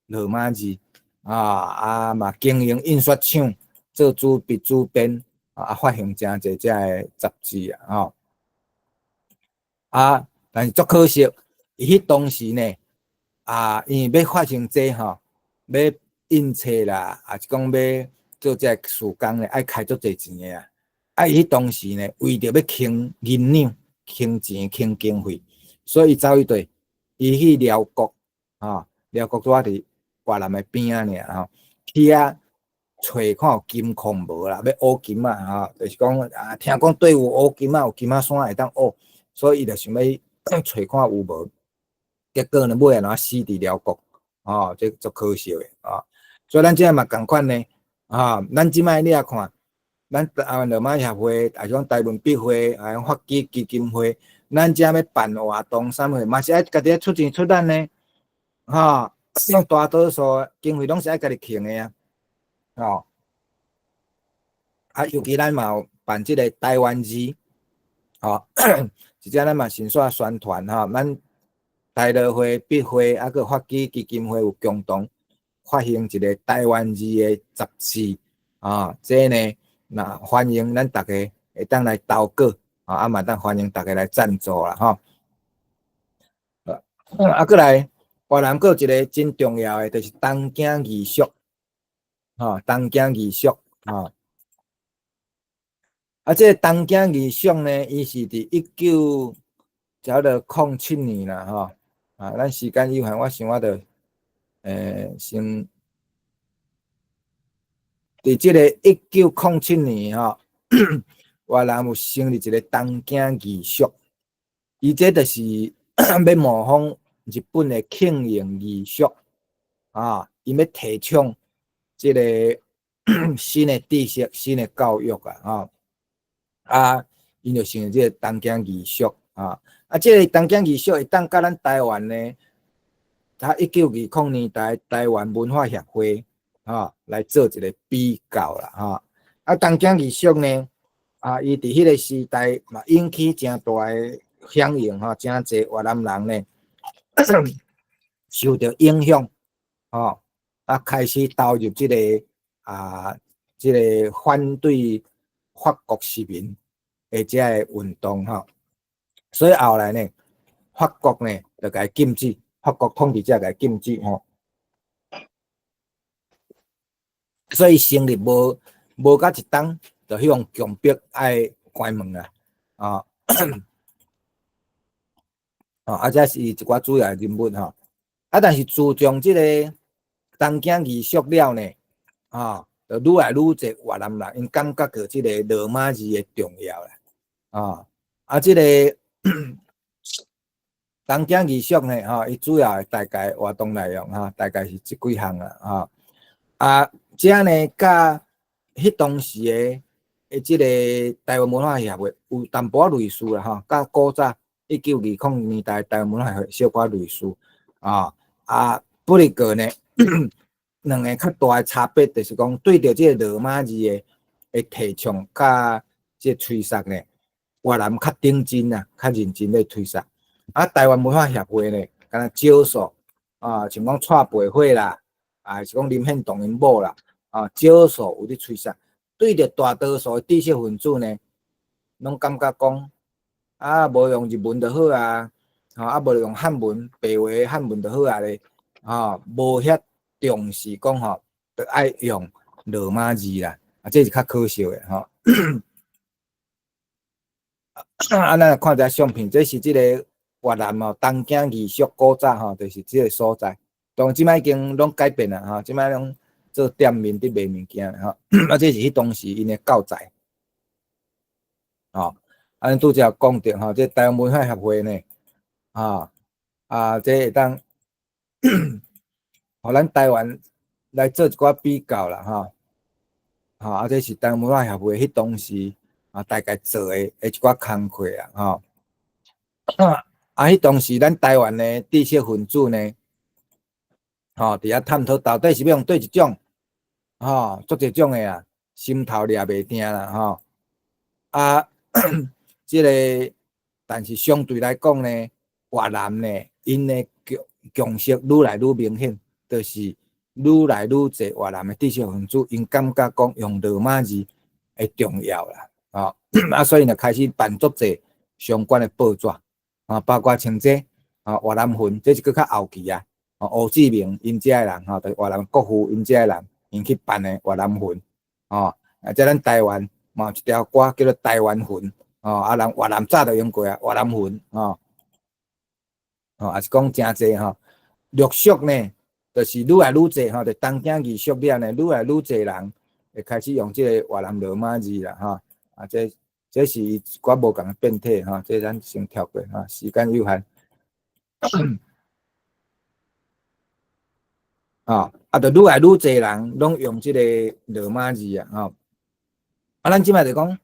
羅馬字，啊啊嘛經營印刷廠，做主筆主編，啊發行誠濟這个雜誌啊，吼。啊，但是足可惜，伊彼當時呢，啊，因為欲發行這吼，欲印冊啦，抑是講欲做這个事工咧，愛開足濟錢的啊。啊，伊彼當時呢，為著欲省銀兩、省錢、省經費，所以伊走去佗，伊去寮國，吼，寮國拄仔佇越南的邊仔爾吼，去遐揣看有金礦無啦，欲挖金仔吼，就是講啊，聽講佗有烏金仔，有金仔山會當挖，所以伊就想欲揣看有無，結果呢，尾仔怎死佇寮國，吼，這足可惜的，吼。所以咱這嘛仝款呢，啊，咱這擺你若看，咱台灣羅馬協會，抑是講台文筆會，抑是法基基金會，咱遮欲辦活動啥物，嘛是愛家己出錢出力呢，吼，像大多數經費攏是愛家己抎的啊，吼。啊，尤其咱嘛有辦這个台灣字，吼，一隻咱嘛先煞宣傳吼，咱台樂會、筆會啊，閣法基基金會有共同發行一個台灣字的雜誌，啊，這呢，若歡迎咱逐家會當來投稿，啊，嘛當歡迎逐家來贊助啦，吼。啊，閣來越南閣有一個真重要的，就是東京義塾，吼，東京義塾，吼。啊，這個東京義塾呢，伊是佇19差不多07年啦，吼。啊，咱時間有限，我想我著，先佇這個1907年吼，越南有成立一個東京義塾，伊這就是欲模仿日本的慶應義塾，啊，伊欲提倡這個新的知識、新的教育啊，吼。啊，𪜶就成立這個東京義塾啊，啊，這個東京義塾會當佮咱台灣呢，佇1920年代台灣文化協會啊來做一個比較啦，吼。啊，東京義塾呢，啊，伊佇彼個時代嘛引起誠大的響應吼，誠濟越南人呢受著影響，吼，啊，開始投入這個啊，這個反對法國殖民的這个運動吼，所以後來呢，法國呢就共伊禁止，法國統治者共伊禁止吼，所以成立無甲一冬，就彼予強迫愛關門啦，啊，啊，這是一寡主要的人物吼，啊，但是自從這個東京義塾了呢，啊，就愈來愈濟越南人，𪜶感覺著這個羅馬字的重要啦，啊，啊，這個東京義塾呢，吼，伊主要的大概活動內容吼，大概是這幾項啦，吼，啊，這呢，佮彼當時的這個台灣文化協會有淡薄仔類似啦，吼，佮古早1920年代台灣文化協會小可類似，啊，啊，不過呢，兩个較大的差別就是講，對著這個羅馬字的提倡佮這個推捒呢，越南較認真啊，較認真咧推捒。啊，台灣文化協會呢，敢若少數啊，像講蔡培火啦，啊，是講林獻堂𪜶某啦，啊，少數有咧推捒。對著大多數的知識分子呢，攏感覺講，啊，無用日文就好啊，吼，啊，無用漢文，白話漢文就好啊咧，吼，無遐重視講吼，著愛用羅馬字啦，啊，這是較可惜的吼。啊，咱來看一下相片，這是這個越南哦，東京義塾古早吼，就是這個所在。當然這擺已經攏改變啦，吼，這擺攏做店面佇賣物件吼。啊，這是彼當時𪜶的教材。吼，啊，咱拄才講著吼，這台灣文化協會呢，啊，啊，這會當，予咱台灣來做一寡比較啦，吼，吼，啊，這是台灣文化協會彼當時啊，大概做的一寡工課啊，吼，啊，彼當時咱台灣的知識分子呢，吼，佇遐探討到底是欲用佗一種，吼，足濟種的啊，心頭掠袂定啦，吼，啊，這個，但是相對來講呢，越南呢，𪜶的共識愈來愈明顯，就是愈來愈濟越南的知識分子，𪜶感覺講用羅馬字會重要啦，吼，啊，所以呢，開始辦足濟相關的報紙，啊，包括像這啊越南魂，這是閣較後期啊，胡志明𪜶遮的人，吼，就是越南國父𪜶遮的人，𪜶去辦的越南魂，吼，啊，這咱台灣嘛有一條歌叫做台灣魂，吼，啊，人越南早就用過啊，越南魂，吼，吼，也是講誠濟吼，陸續呢，就是愈來愈濟吼，就東京義塾了呢，愈來愈濟人會開始用這個越南羅馬字啦，吼，啊，這是一寡無仝的變體吼，這咱先跳過吼，時間有限。啊，啊，就愈來愈濟人攏用這個羅馬字啊，吼。啊，咱這擺就講，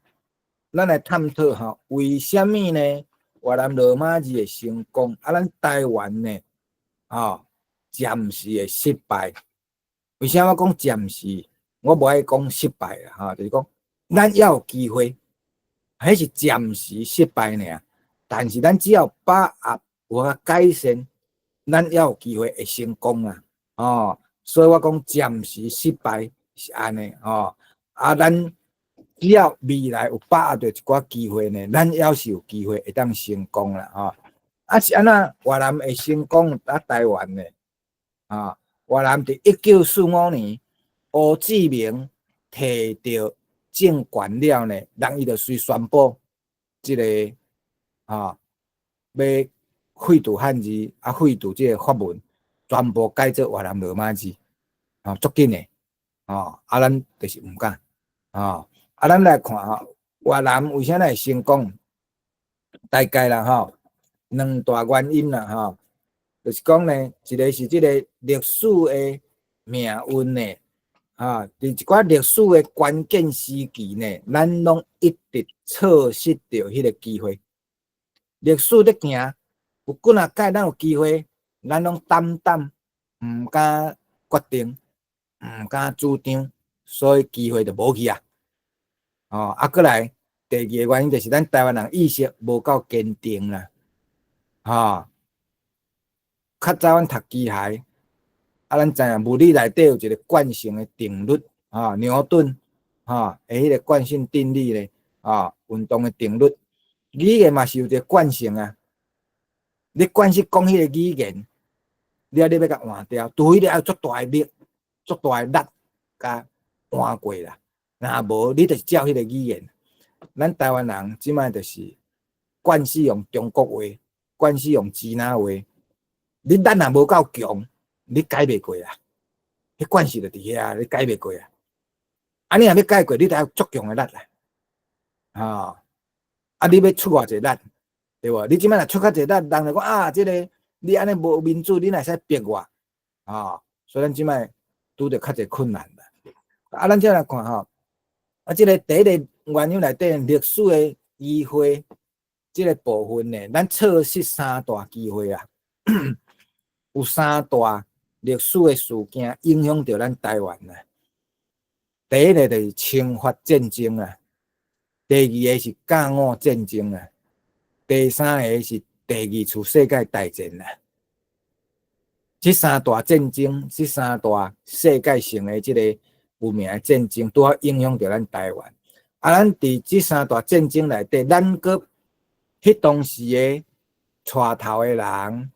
咱來探討吼，為啥物呢？越南羅馬字會成功，啊，咱台灣呢，吼，暫時會失敗。為啥我講暫時？我無愛講失敗啦，吼，就是講咱猶有機會。彼是暫時失敗爾，但是咱只要把握有較改善，咱猶有機會會成功啊！哦，所以我講暫時失敗是按呢哦，啊，咱只要未來有把握著一寡機會呢，咱猶是有機會會當成功啦！吼，啊是按怎越南會成功啊？台灣呢？啊，越南佇1945年，胡志明提著政權了呢，人伊就隨宣布這个啊，欲廢除漢字，啊廢除這个法文，全部改做越南羅馬字，啊，足緊的，哦，啊，咱就是毋敢，啊，啊，咱來看吼，越南為啥會成功？大概啦吼，兩大原因啦吼，就是講呢，一个是這个歷史的命運呢，啊，佇一寡歷史的關鍵時期呢，咱攏一直錯失著彼个機會。歷史咧行，有幾若擺咱有機會，咱攏膽膽，毋敢決定，毋敢主張，所以機會就無去啊。哦，啊，閣來第二个原因就是咱台灣人意識無夠堅定啦。吼，較早阮讀機械，啊，咱知影物理內底有一个慣性的定律，啊，牛頓，吼，的彼个慣性定律咧，啊，運動的定律，語言嘛是有一个慣性啊。你慣勢講彼个語言，你啊你欲共換掉，除非你愛足大的力、足大的力，共換過啦。若無，你就是照彼个語言。咱台灣人這擺就是慣勢用中國話，慣勢用支那話。你力若無夠強，你改袂過啊！彼慣勢就佇遐，你改袂過啊！啊，你若欲改過，你著愛足強的力啦，吼！啊，你欲出偌濟力，對無？你這擺若出較濟力，人就講啊，這个你按呢無民主，你哪會使逼我？吼！所以咱這擺拄著較濟困難啦。啊，咱這來看吼，啊，這个第一個原因內底歷史的機會，這个部分呢，咱錯失三大機會啊，有三大歷史的事件影響著咱台灣啊。第一个就是清法戰爭啊，第二個是甲午戰爭啊，第三个是第二次世界大戰啊。這三大戰爭，這三大世界性的這個有名的戰爭，拄好影響著咱台灣。啊，咱佇這三大戰爭內底，咱閣彼當時的帶頭的人，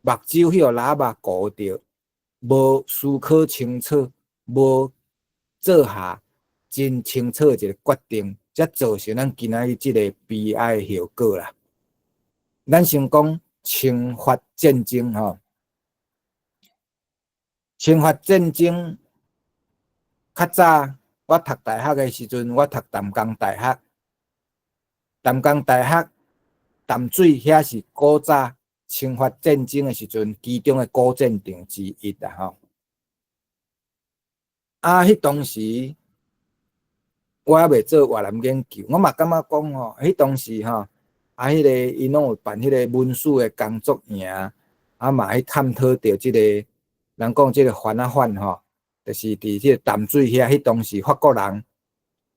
目睭彼予喇叭糊著，無思考清楚，無做下真清楚的一个決定，才造成咱今仔日這个悲哀的後果啦。咱先講清法戰爭吼，清法戰爭較早我讀大學的時陣，我讀淡江大學，淡江大學淡水遐是古早清法戰爭的時陣，其中的古戰場之一啦吼。啊，彼當時我猶未做越南研究，我嘛感覺講吼，彼當時吼，啊，彼个𪜶攏有辦彼个文史的工作營，啊嘛去探討著這个，人講這个番仔反吼，就是佇這个淡水遐，彼當時法國人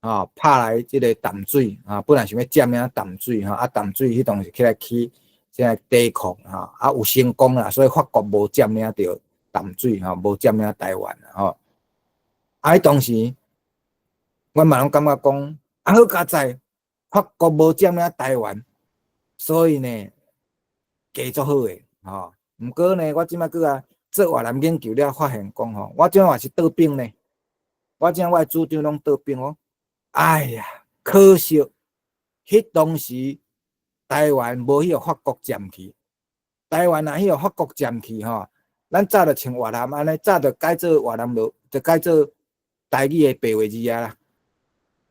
吼拍來這个淡水啊，本來想欲佔領淡水吼，啊淡水彼當時起來起這个抵抗吼，啊有成功啦，所以法國無佔領著淡水吼，無佔領台灣吼。啊！彼當時，阮嘛攏感覺講，啊好佳哉，法國無佔領台灣，所以呢，加足好的吼。毋過呢，我這擺閣啊做越南研究了，發現講吼，我這嘛是倒反呢，我這我的主張攏倒反哦。哎呀，可惜，彼當時台灣無彼予法國佔去，台灣若彼予法國佔去吼，咱早就像越南按呢，早就改做越南羅，就改做台語的白話字啊啦。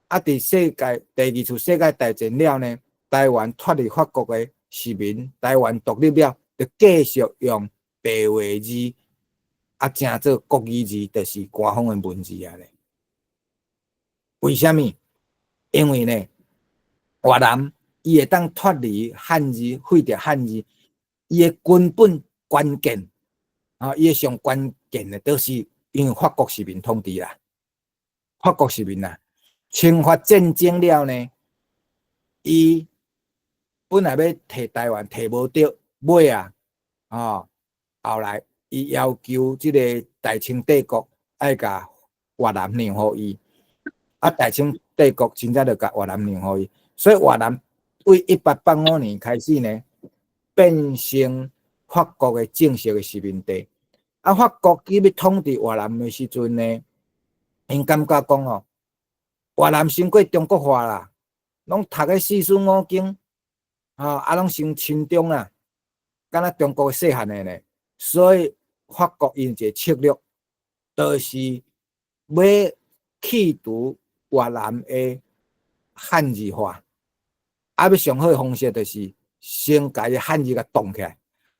啊，佇世界第二次世界大戰了呢，台灣脫離法國的殖民，台灣獨立了，就繼續用白話字，啊，成做國語字，就是官方的文字啊咧。為啥物？因為呢，越南伊會當脫離漢字，廢掉漢字，伊的根本關鍵，啊，伊的上關鍵的，都是因為法國殖民統治啦。法國殖民啊，清法戰爭了呢，伊本來欲提台灣提無著，尾啊，吼，後來伊要求這个大清帝國愛共越南讓予伊，啊，大清帝國真正就共越南讓予伊，所以越南對1885年開始呢，變成法國的正式的殖民地。啊，法國伊欲統治越南的時陣呢，𪜶感覺講哦，越南傷過中國化啦，攏讀个四書五經，吼，啊，攏傷親中啦，敢若中國細漢的呢，所以法國𪜶一个策略，就是欲去除越南的漢字化，啊，欲上好的方式就是先共伊漢字共擋起來，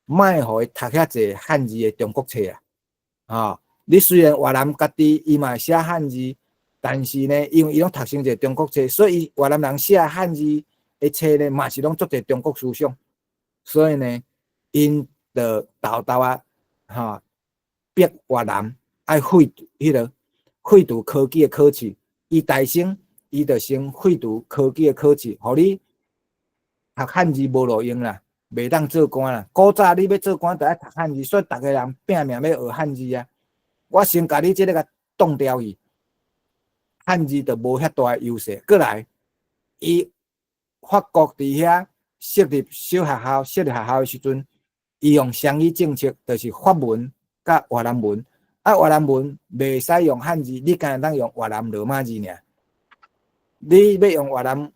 莫予伊讀遐濟漢字的中國冊啊！吼，你雖然越南家己伊嘛寫漢字，但是呢，因為伊攏讀傷濟中國冊，所以越南人寫漢字的冊呢，嘛是攏足濟中國思想，所以呢，𪜶就沓沓仔，吼，逼越南愛廢彼个廢除科舉的考試，伊大先，伊就先廢除科舉的考試，予你讀漢字無路用啦，袂當做官啦。古早你欲做官，就愛讀漢字，所以逐个人拚命欲學漢字啊。我先共你這个共擋掉去，漢字就無遐大的優勢。過來，伊法國佇遐設立小學校、設立學校的時陣，伊用雙語政策，就是法文佮越南文。啊，越南文袂使用漢字，你敢會當用越南羅馬字爾。你欲用越南話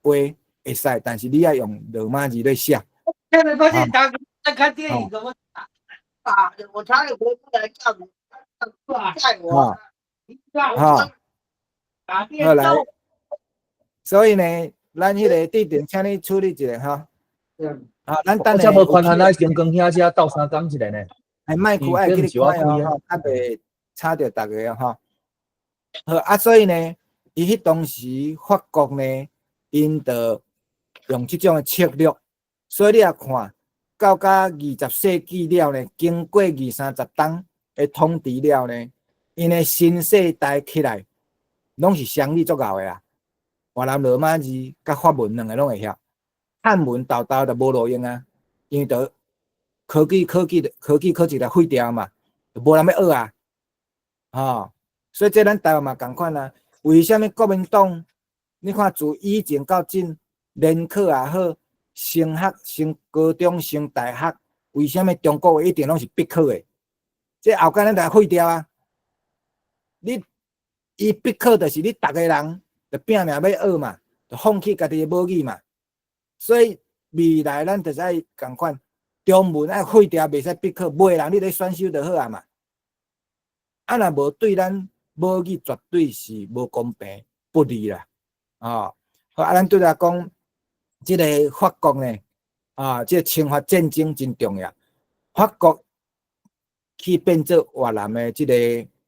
會使，但是你愛用羅馬字來寫。現在發現大哥在看電影，怎麼打？我差點回不來叫你，載我。哈，好來，所以呢，咱彼个弟弟，請你處理一下哈。嗯。啊，咱等下。我無權限來先跟兄遮鬥相共一下呢。哎，麥克愛去你開哦，較袂吵著逐个吼。好啊，所以呢，伊彼當時法國呢，𪜶就用這種的策略，所以你也看到甲20世紀了呢，經過二三十冬的統治了呢，𪜶的新世代起來，攏是雙語足𠢕的啊。越南羅馬字佮法文兩个攏會曉，漢文沓沓就無路用啊，因為就科舉考試就廢掉嘛，就無人欲學啊，吼，所以這咱台灣嘛仝款啊。為啥物國民黨？你看自以前到今，聯考也好，升學、升高中、升大學，為啥物中國話一定攏是必考的？這後蓋咱就廢掉啊！你伊必考就是你逐个人就拚命欲學嘛，就放棄家己的母語嘛。所以未來咱就是愛仝款，中文愛廢掉，袂使必考，袂人你咧選修就好啊嘛。啊，若無對咱母語絕對是無公平、不利啦。哦，好啊，咱拄才講這个法國呢，啊，這个侵法戰爭真重要。法國去變做越南的這个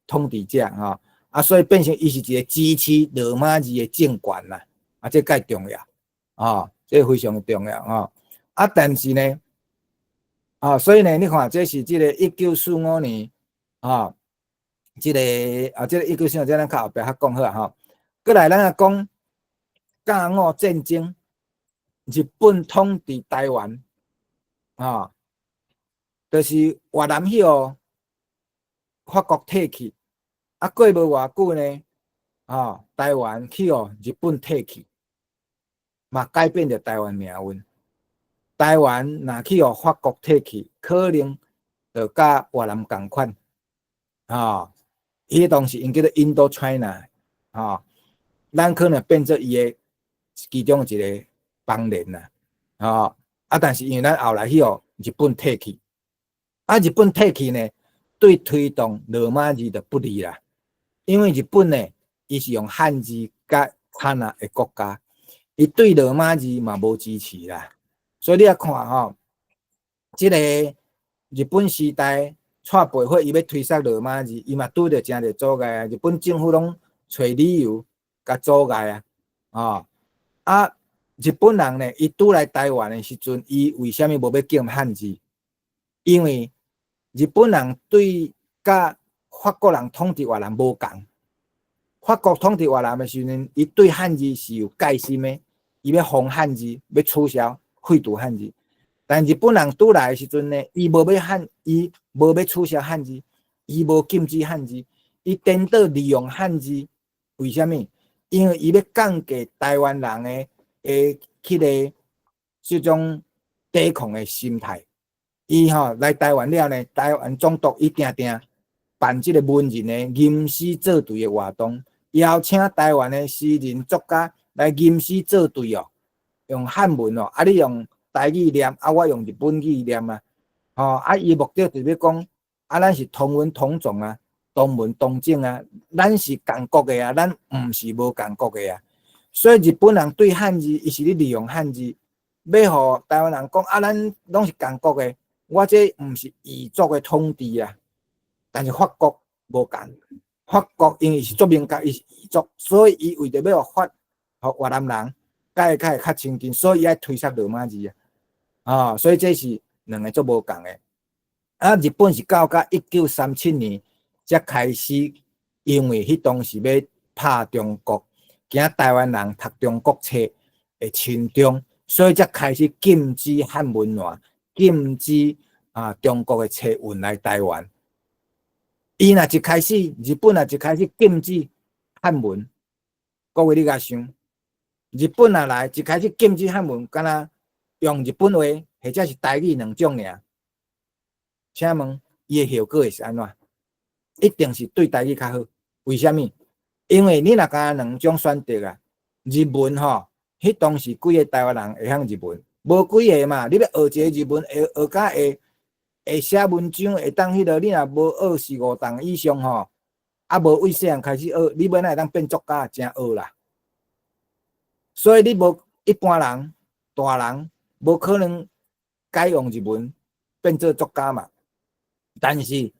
統治者，吼，啊，所以變成伊是一個支持羅馬字的政權啦，啊，這蓋重要，啊，這非常重要，吼。啊，但是呢，啊，所以呢，你看這是這个1945年，啊，這个啊，這个一九四五，這咱較後壁較講好啊，吼。過來，咱來講甲午戰爭，日本統治台灣，啊，就是越南彼予法國退去，啊，過無偌久呢，啊，台灣去予日本退去，嘛改變著台灣命運。台灣若去予法國退去，可能就佮越南仝款，啊，彼當時𪜶叫做印度 China，啊，咱可能變做伊的其中一個邦聯啦，啊，啊，但是因為咱後來去予日本退去，啊，日本退去呢，對推動羅馬字就不利啦，因為日本呢，伊是用漢字佮卡納的國家，伊對羅馬字嘛無支持啦，所以你也看吼，這个日本時代蔡培火伊欲推捒羅馬字，伊嘛拄著誠濟阻礙啊，日本政府攏揣理由共阻礙啊，吼，啊，日本人呢，伊拄來台灣的時陣，伊為啥物無欲教漢字？因為日本人對佮法國人統治越南無仝，法國統治越南的時陣，伊對漢字是有戒心的，伊欲封漢字，欲取消廢除漢字。但日本人拄來的時陣呢，伊無欲取消漢字，伊無禁止漢字，伊顛倒利用漢字，為啥物？因為伊欲降低台灣人的彼個這種抵抗的心態。伊吼來台灣了呢，台灣總督伊定定辦這個文人的吟詩作對的活動，邀請台灣的詩人作家來吟詩作對哦，用漢文哦，啊你用台語念，啊我用日本語念啊，吼啊伊目的就是欲講，啊咱是同文同種啊，同文同種啊，咱是仝國的啊，咱毋是無仝國的啊。所以日本人對漢字，伊是咧利用漢字，欲予台灣人講啊，咱攏是仝國的，我這毋是異族的統治啊。但是法國無仝，法國因為是足明確，伊是異族，所以伊為著欲予越南人佮伊較會較親近，所以伊愛推捒羅馬字啊。啊，所以這是兩个足無仝的。啊，日本是到甲1937年才開始，因為彼當時欲拍中國，驚台灣人讀中國冊會親中，所以才開始禁止漢文化，禁止啊中國的冊運來台灣。伊若一開始，日本若一開始禁止漢文，各位你共想，日本若來一開始禁止漢文，敢若用日本話或者是台語兩種爾，請問伊的效果會是按怎？一定是對台語較好。為啥物？因為你若敢若兩種選擇啊，日文吼，彼當時幾个台灣人會曉日文？無幾个嘛。你欲學一个日文，會學甲會會寫文章，會當彼落，你若無學四五檔以上吼，啊無對細漢開始學，你欲按怎會當變作家？誠學啦。所以你無一般人、大人無可能改用日文變做作家嘛。但是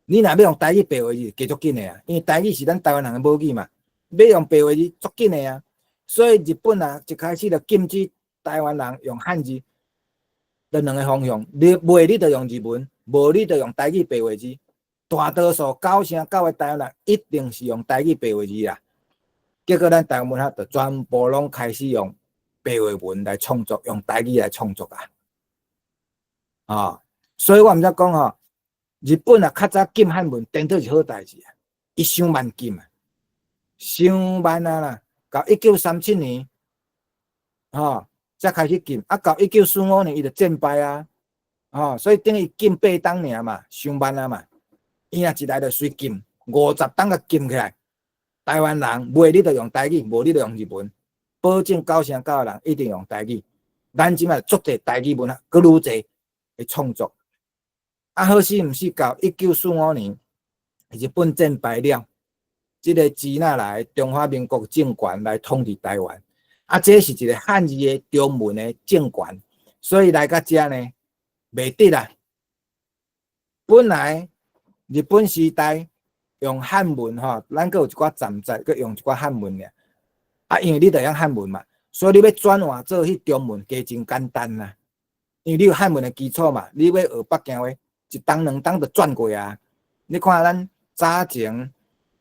你若欲用台語白話字，加足緊的啊，因為台語是咱台灣人的母語嘛，欲用白話字足緊的啊。所以日本啊，一開始就禁止台灣人用漢字，就兩個方向，你袂你就用日文，無你就用台語白話字。大多數九成九的台灣人一定是用台語白話字啦。結果咱台灣文學就全部攏開始用白話文來創作，用台語來創作啊。啊，所以我毋才講吼，日本啊較早禁漢文，顛倒是好代誌啊，伊傷慢禁啊，傷慢啊啦。到1937年，吼，才開始禁，啊，到1945年伊就戰敗啊，吼，所以等於禁八冬爾嘛，傷慢啊嘛。伊若一來就隨禁，50冬共禁起來，台灣人袂你就用台語，無你就用日文，保證九成九的人一定用台語。咱這擺足濟台語文學，閣愈濟的創作。啊，好死毋死，到1945年，日本戰敗了，這个支那來中華民國政權來統治台灣。啊，這是一个漢字的中文的政權，所以來到遮呢，袂得啦。本來日本時代用漢文吼，咱閣有一寡雜節，閣用一寡漢文爾。啊，因為你著曉漢文嘛，所以你欲轉換做彼中文，加真簡單啦。因為你有漢文的基礎嘛，你欲學北京話，一冬兩冬就轉過啊。你看咱早前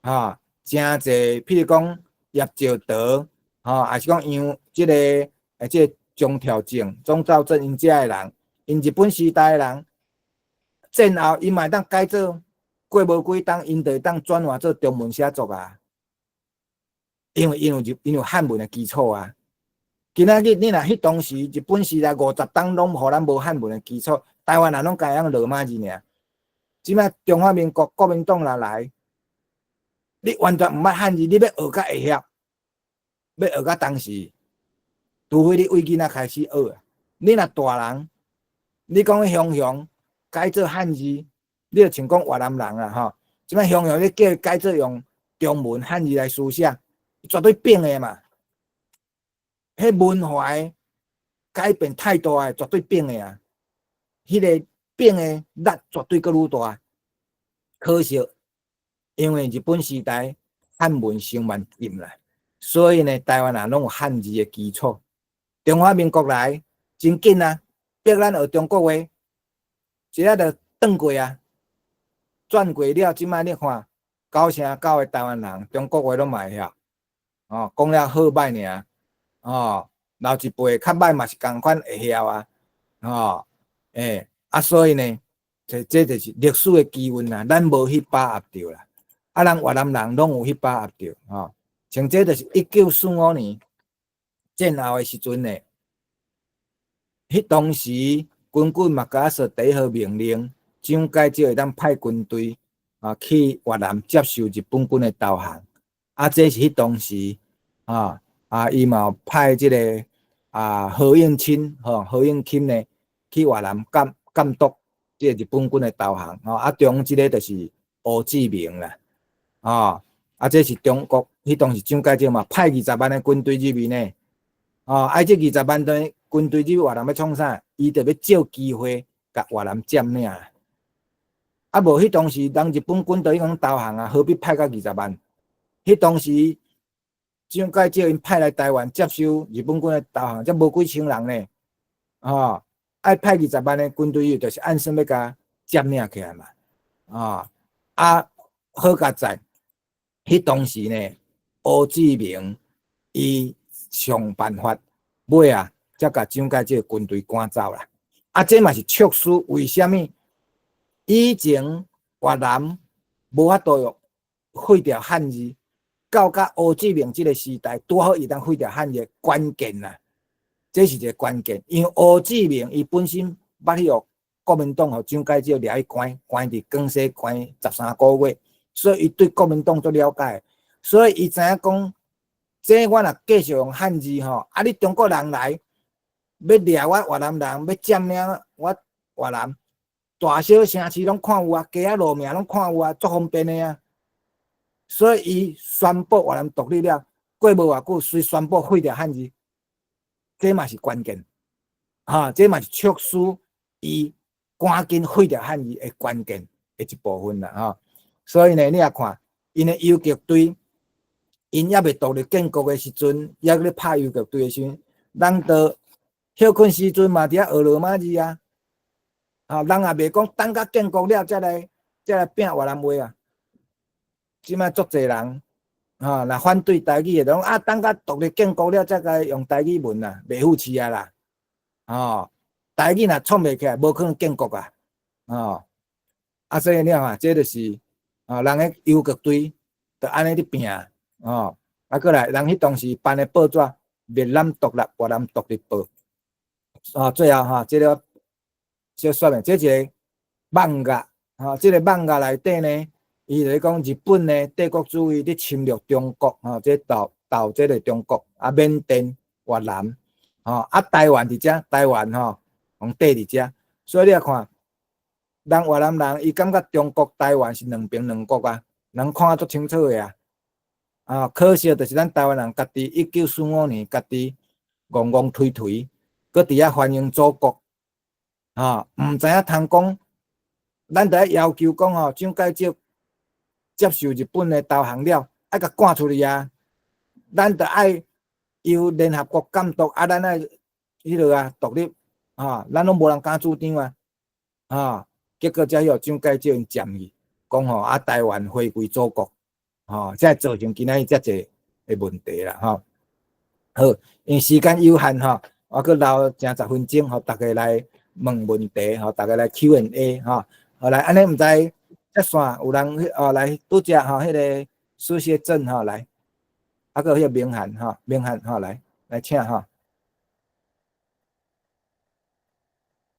吼，誠濟，譬如講葉石德，吼，抑是講楊這个這个鍾肇政、鍾肇政𪜶遮的人，𪜶日本時代的人，戰後𪜶嘛會當改做過無幾冬，𪜶就會當轉換做中文寫作啊。因為𪜶有漢文的基礎啊。今仔日你若彼當時日本時代50冬攏予咱無漢文的基礎，台灣人攏敢會曉羅馬字爾。這擺中華民國國民黨若來，你完全毋捌漢字，你欲學較會曉，欲學甲當時，除非你對囡仔開始學啊。你若大人，你講雄雄改做漢字，你就像講越南人啊吼，這擺雄雄你叫伊改做用中文漢字來書寫，絕對變的嘛。彼文化的改變太大的，絕對變的啊！彼个變的力絕對閣愈大。可惜，因為日本時代漢文傷慢禁啦，所以呢，台灣人攏有漢字的基礎。中華民國來真緊啊，逼咱學中國話，一下就轉過啊，轉過了，這擺你看，九成九的台灣人中國話攏嘛會曉，哦，講了好䆀爾，哦，老一輩較歹嘛是仝款會曉啊，吼，欸，啊，所以呢，這就是歷史的機運啊，咱無去把握著啦，啊，人越南人攏有去把握著，吼，像這就是1945年戰後的時陣呢，彼當時根據麥克阿瑟第一號命令，蔣介石會當派軍隊啊去越南接受日本軍的投降，啊，這是彼當時啊。啊，伊嘛有派這个啊何應欽吼，何應欽呢去越南監督這个日本軍的投降吼，啊，中這个就是胡志明啦，吼，啊，這是中國，彼當時蔣介石嘛派二十萬的軍隊入去呢，哦，啊，這二十萬的軍隊入去越南欲創啥？伊就欲借機會共越南佔領。啊，無彼當時人日本軍隊已經投降啊，何必派到二十萬？彼當時。蔣介石𪜶派來台灣接收日本軍的投降，才無幾千人呢，吼，愛派二十萬的軍隊，就是按算欲共佔領起來嘛，啊，啊，好佳哉，彼當時呢，胡志明伊想辦法，尾啊，才共蔣介石軍隊趕走啦。啊，這嘛是促使為啥物？以前越南無法度用廢掉漢字。到甲胡志明這个時代，拄好會當廢掉漢字關鍵啦，這是一个關鍵。因為胡志明伊本身捌去予國民黨予蔣介石掠去關，關佇廣西關13個月，所以伊對國民黨足了解，所以伊知影講，這我若繼續用漢字吼，啊你中國人來欲掠我越南人，欲佔領我越南，大小城市攏看有啊，街仔路名攏看有啊，足方便的啊。所以伊宣布越南獨立了，過無偌久，隨宣布廢掉漢字，這嘛是關鍵，哈，這嘛是促使伊趕緊廢掉漢字的關鍵的一部分啦，哈。所以呢，你也看，𪜶的游擊隊，𪜶猶未獨立建國的時陣，猶咧拍游擊隊的時陣，人都歇睏時陣嘛佇遐學羅馬字啊，啊，人也袂講等甲建國了，才來拼越南話啊。這擺足濟人，吼，若反對台語的，講啊，等甲獨立建國了，才共用台語文啊，袂赴市啊啦，吼，台語若創袂起來，無可能建國啊，吼，啊，所以你看，這就是啊，人的游擊隊就按呢咧拚，吼，啊，閣來，人彼當時辦的報紙《越南獨立越南獨立報》，啊，最後哈，這个小說明，這一个漫畫，吼，這个漫畫內底呢。伊就是講日本呢，帝國主義佇侵略中國，吼，這盜盜這个中國，啊，緬甸、越南，吼，啊，台灣佇遮，台灣吼，予綴佇遮，所以你也看，人越南人伊感覺中國、台灣是兩邊兩國啊，人看啊足清楚的啊，啊，可惜就是咱台灣人家己1945年家己戇戇推推，閣佇遐歡迎祖國，吼，毋知影通講，咱著愛要求講吼，蔣介石接受日本的投降了，愛共趕出去啊！咱著愛由聯合國監督，啊，咱愛彼落啊獨立，吼，咱攏無人敢主張啊，吼，結果才予蔣介石𪜶佔去，講吼啊，台灣回歸祖國，吼，才會造成今仔日遮濟的問題啦，吼。好，因為時間有限吼，我閣留成十分鐘，予大家來問問題，予大家來 Q&A 吼。好來，按呢毋知。接線有人彼哦來拄則吼，彼个蘇學正吼來，啊閣彼个明翰吼，明翰吼來，來請吼，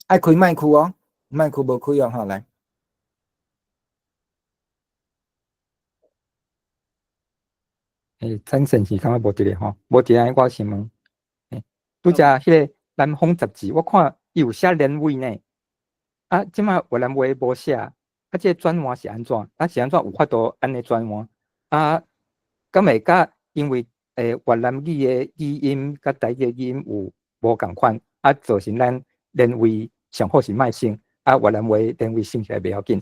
愛開麥克哦，麥克無開哦吼來。欸，陳先生感覺無佇咧吼，無佇咧，我先問。欸，拄則彼个南方雜誌，我看伊有寫連位呢，啊，這擺越南話無寫。啊，這个轉換是按怎？啊，是按怎有法度按呢轉換？啊，敢會佮因為欸越南語的語音佮台語的語音有無仝款，啊，造成咱連位上好是莫省，啊，越南話連位省起來袂要緊。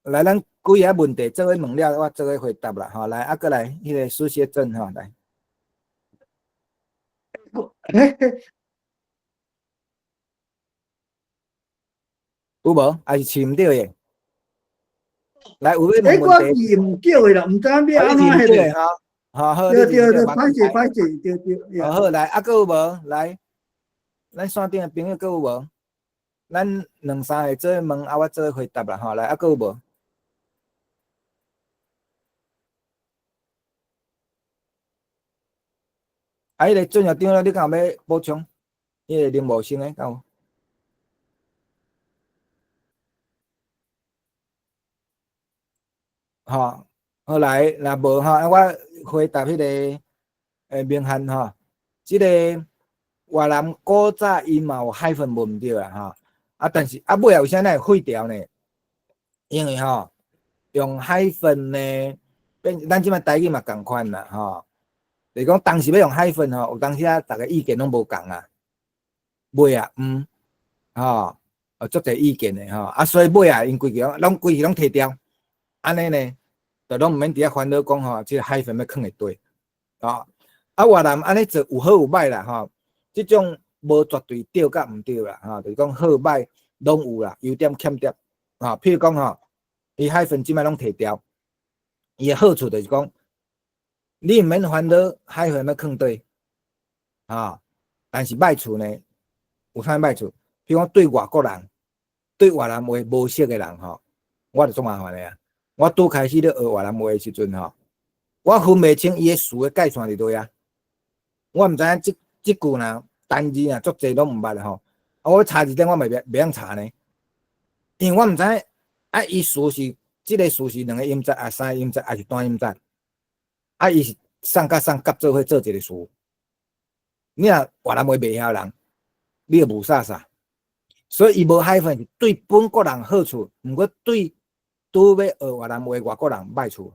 來，咱幾个問題做伙問了，我做伙回答啦，吼，來，啊，閣來，彼个蘇學正吼，來。有無？還是飼毋著的？來，有欲問問題？欸，我記毋著的啦，毋知影欲按怎彼个。好，好，對對對，歹勢歹勢，對對。好，好來，啊，閣有無？來，咱線頂的朋友閣有無？咱兩三個做問，啊，我做回答啦，吼，來，啊，閣有無？啊，彼個俊校長咧，你敢有欲補充？彼個林無生的，敢有？吼，好來，若無吼，啊，我回答彼個明翰吼，這個越南古早伊嘛有 hyphen 無毋對啦吼，啊，但是啊尾仔為啥咱會廢掉呢？因為吼用 hyphen 呢，變咱這擺台語嘛仝款啦吼，就是講當時欲用 hyphen 吼，有當時啊，逐个意見攏無仝啊，尾仔毋吼，有足濟意見的吼，啊，所以尾仔𪜶規矩攏規矩攏提掉，按呢呢，就攏毋免佇遐煩惱講吼，這個 hyphen 欲囥佇佗，啊，啊越南按呢做有好有歹啦吼，這種無絕對對佮毋對啦，吼，就是講好歹攏有啦，優點欠點，啊，譬如講吼，伊 hyphen 這擺攏提掉，伊的好處就是講，你毋免煩惱 hyphen 欲囥佗，啊，但是歹處呢，有啥歹處？譬如講對外國人，對越南話無熟的人吼，我就足麻煩的啊。我拄開始咧學越南話的時陣吼，我分袂清伊的詞的界線佇佗啊。我毋知影這這句若單字若足濟攏毋捌吼，啊，我查字典我嘛袂曉查呢，因為我毋知影啊，伊詞是這個詞是兩個音節，啊三個音節，抑是單音節，啊，伊是啥佮啥夾做伙做一個詞。你若越南話袂曉人，你就霧煞煞。所以伊無 hyphen 是對本國人好處，毋過對拄欲學越南話外國人歹處。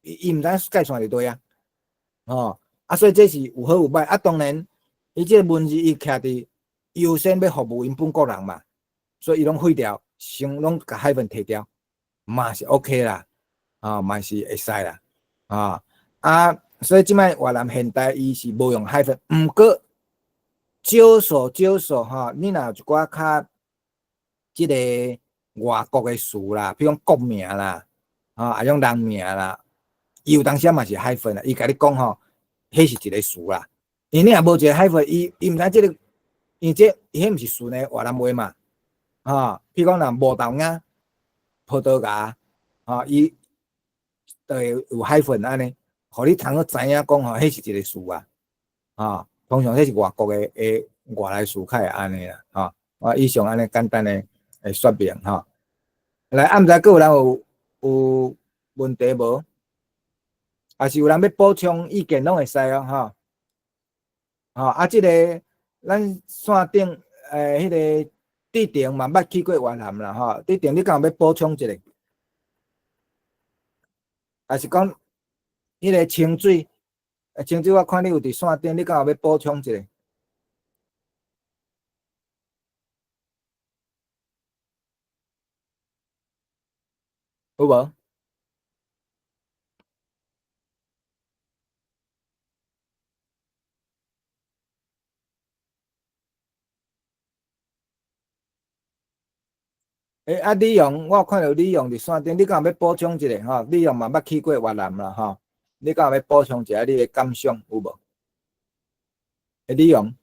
伊伊毋知影界線佇佗啊，吼啊，所以這是有好有歹。啊，當然，伊這個文字伊徛佇優先欲服務𪜶本國人嘛，所以伊攏廢掉，先攏共 hyphen 提掉，嘛是 OK 啦，啊，嘛是會使啦，啊啊，所以這擺越南現代伊是無用 hyphen，毋過少數少數吼，你若有一寡較這個外國的詞啦，比如講國名啦，啊，啊種人名啦，伊有當時嘛是 hyphen 啦，伊共你講吼，彼是一個詞啦。因為你若無一個 hyphen，伊伊毋知這個，因為這伊彼毋是純的越南話嘛，啊，比如講若無豆芽、葡萄牙，啊，伊就會有 hyphen 按呢，予你通好知影講吼，彼是一個詞啊，啊，通常彼是外國的的外來詞較會按呢啦，吼，我以上按呢簡單的的說明吼。來，啊，毋知閣有人有有問題無？抑是有人欲補充意見，攏會使哦，吼。吼，啊，這個咱線頂彼個志成嘛捌去過越南啦，吼。志成，你敢有欲補充一下？抑是講彼個清水？清水，我看你有佇線頂，你敢有欲補充一下？有無？欸，啊，李勇，我有看著李勇佇線頂，你敢有欲補充一下吼？李勇嘛捌去過越南啦，吼，你敢有欲補充一下你的感想有無？欸，李勇。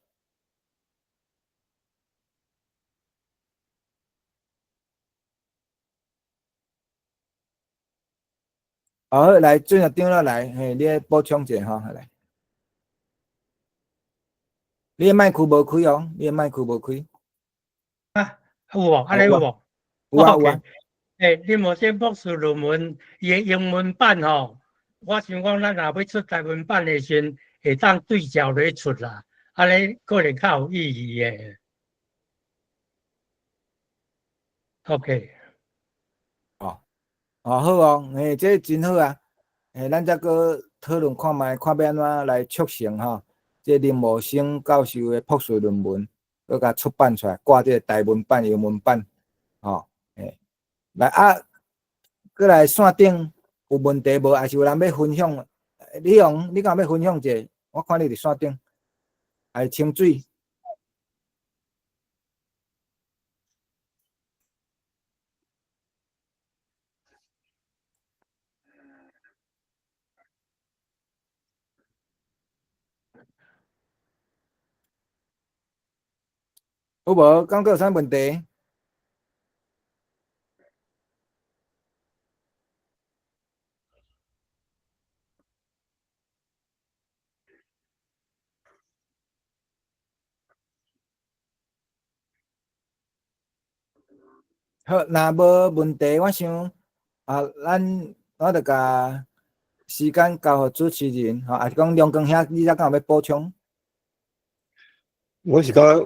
好，來，俊校長來，嘿，你來補充一下吼，來。你的麥克無開哦，你的麥克無開。啊，有無？按呢有無？有啊有啊。欸，林茂生博士論文伊的英文版吼，我想講咱若欲出台文版的時陣，會當對照來出啦，按呢可能較有意義的。OK。哦，哦好哦，嘿，這真好啊。嘿，咱再閣討論看覓，看欲按怎來促成吼，這林茂生教授的博士論文，閣共出版出來，掛這個台文版、英文版，吼，嘿，來啊，閣來線頂有問題無？抑是有人欲分享？李勇，你敢有欲分享一下？我看你佇線頂，抑是清水。有無？敢閣有啥問題？好，若無問題，我想啊，咱我就共時間交予主持人，吼，抑是講梁光兄，你才敢有欲補充？我是感覺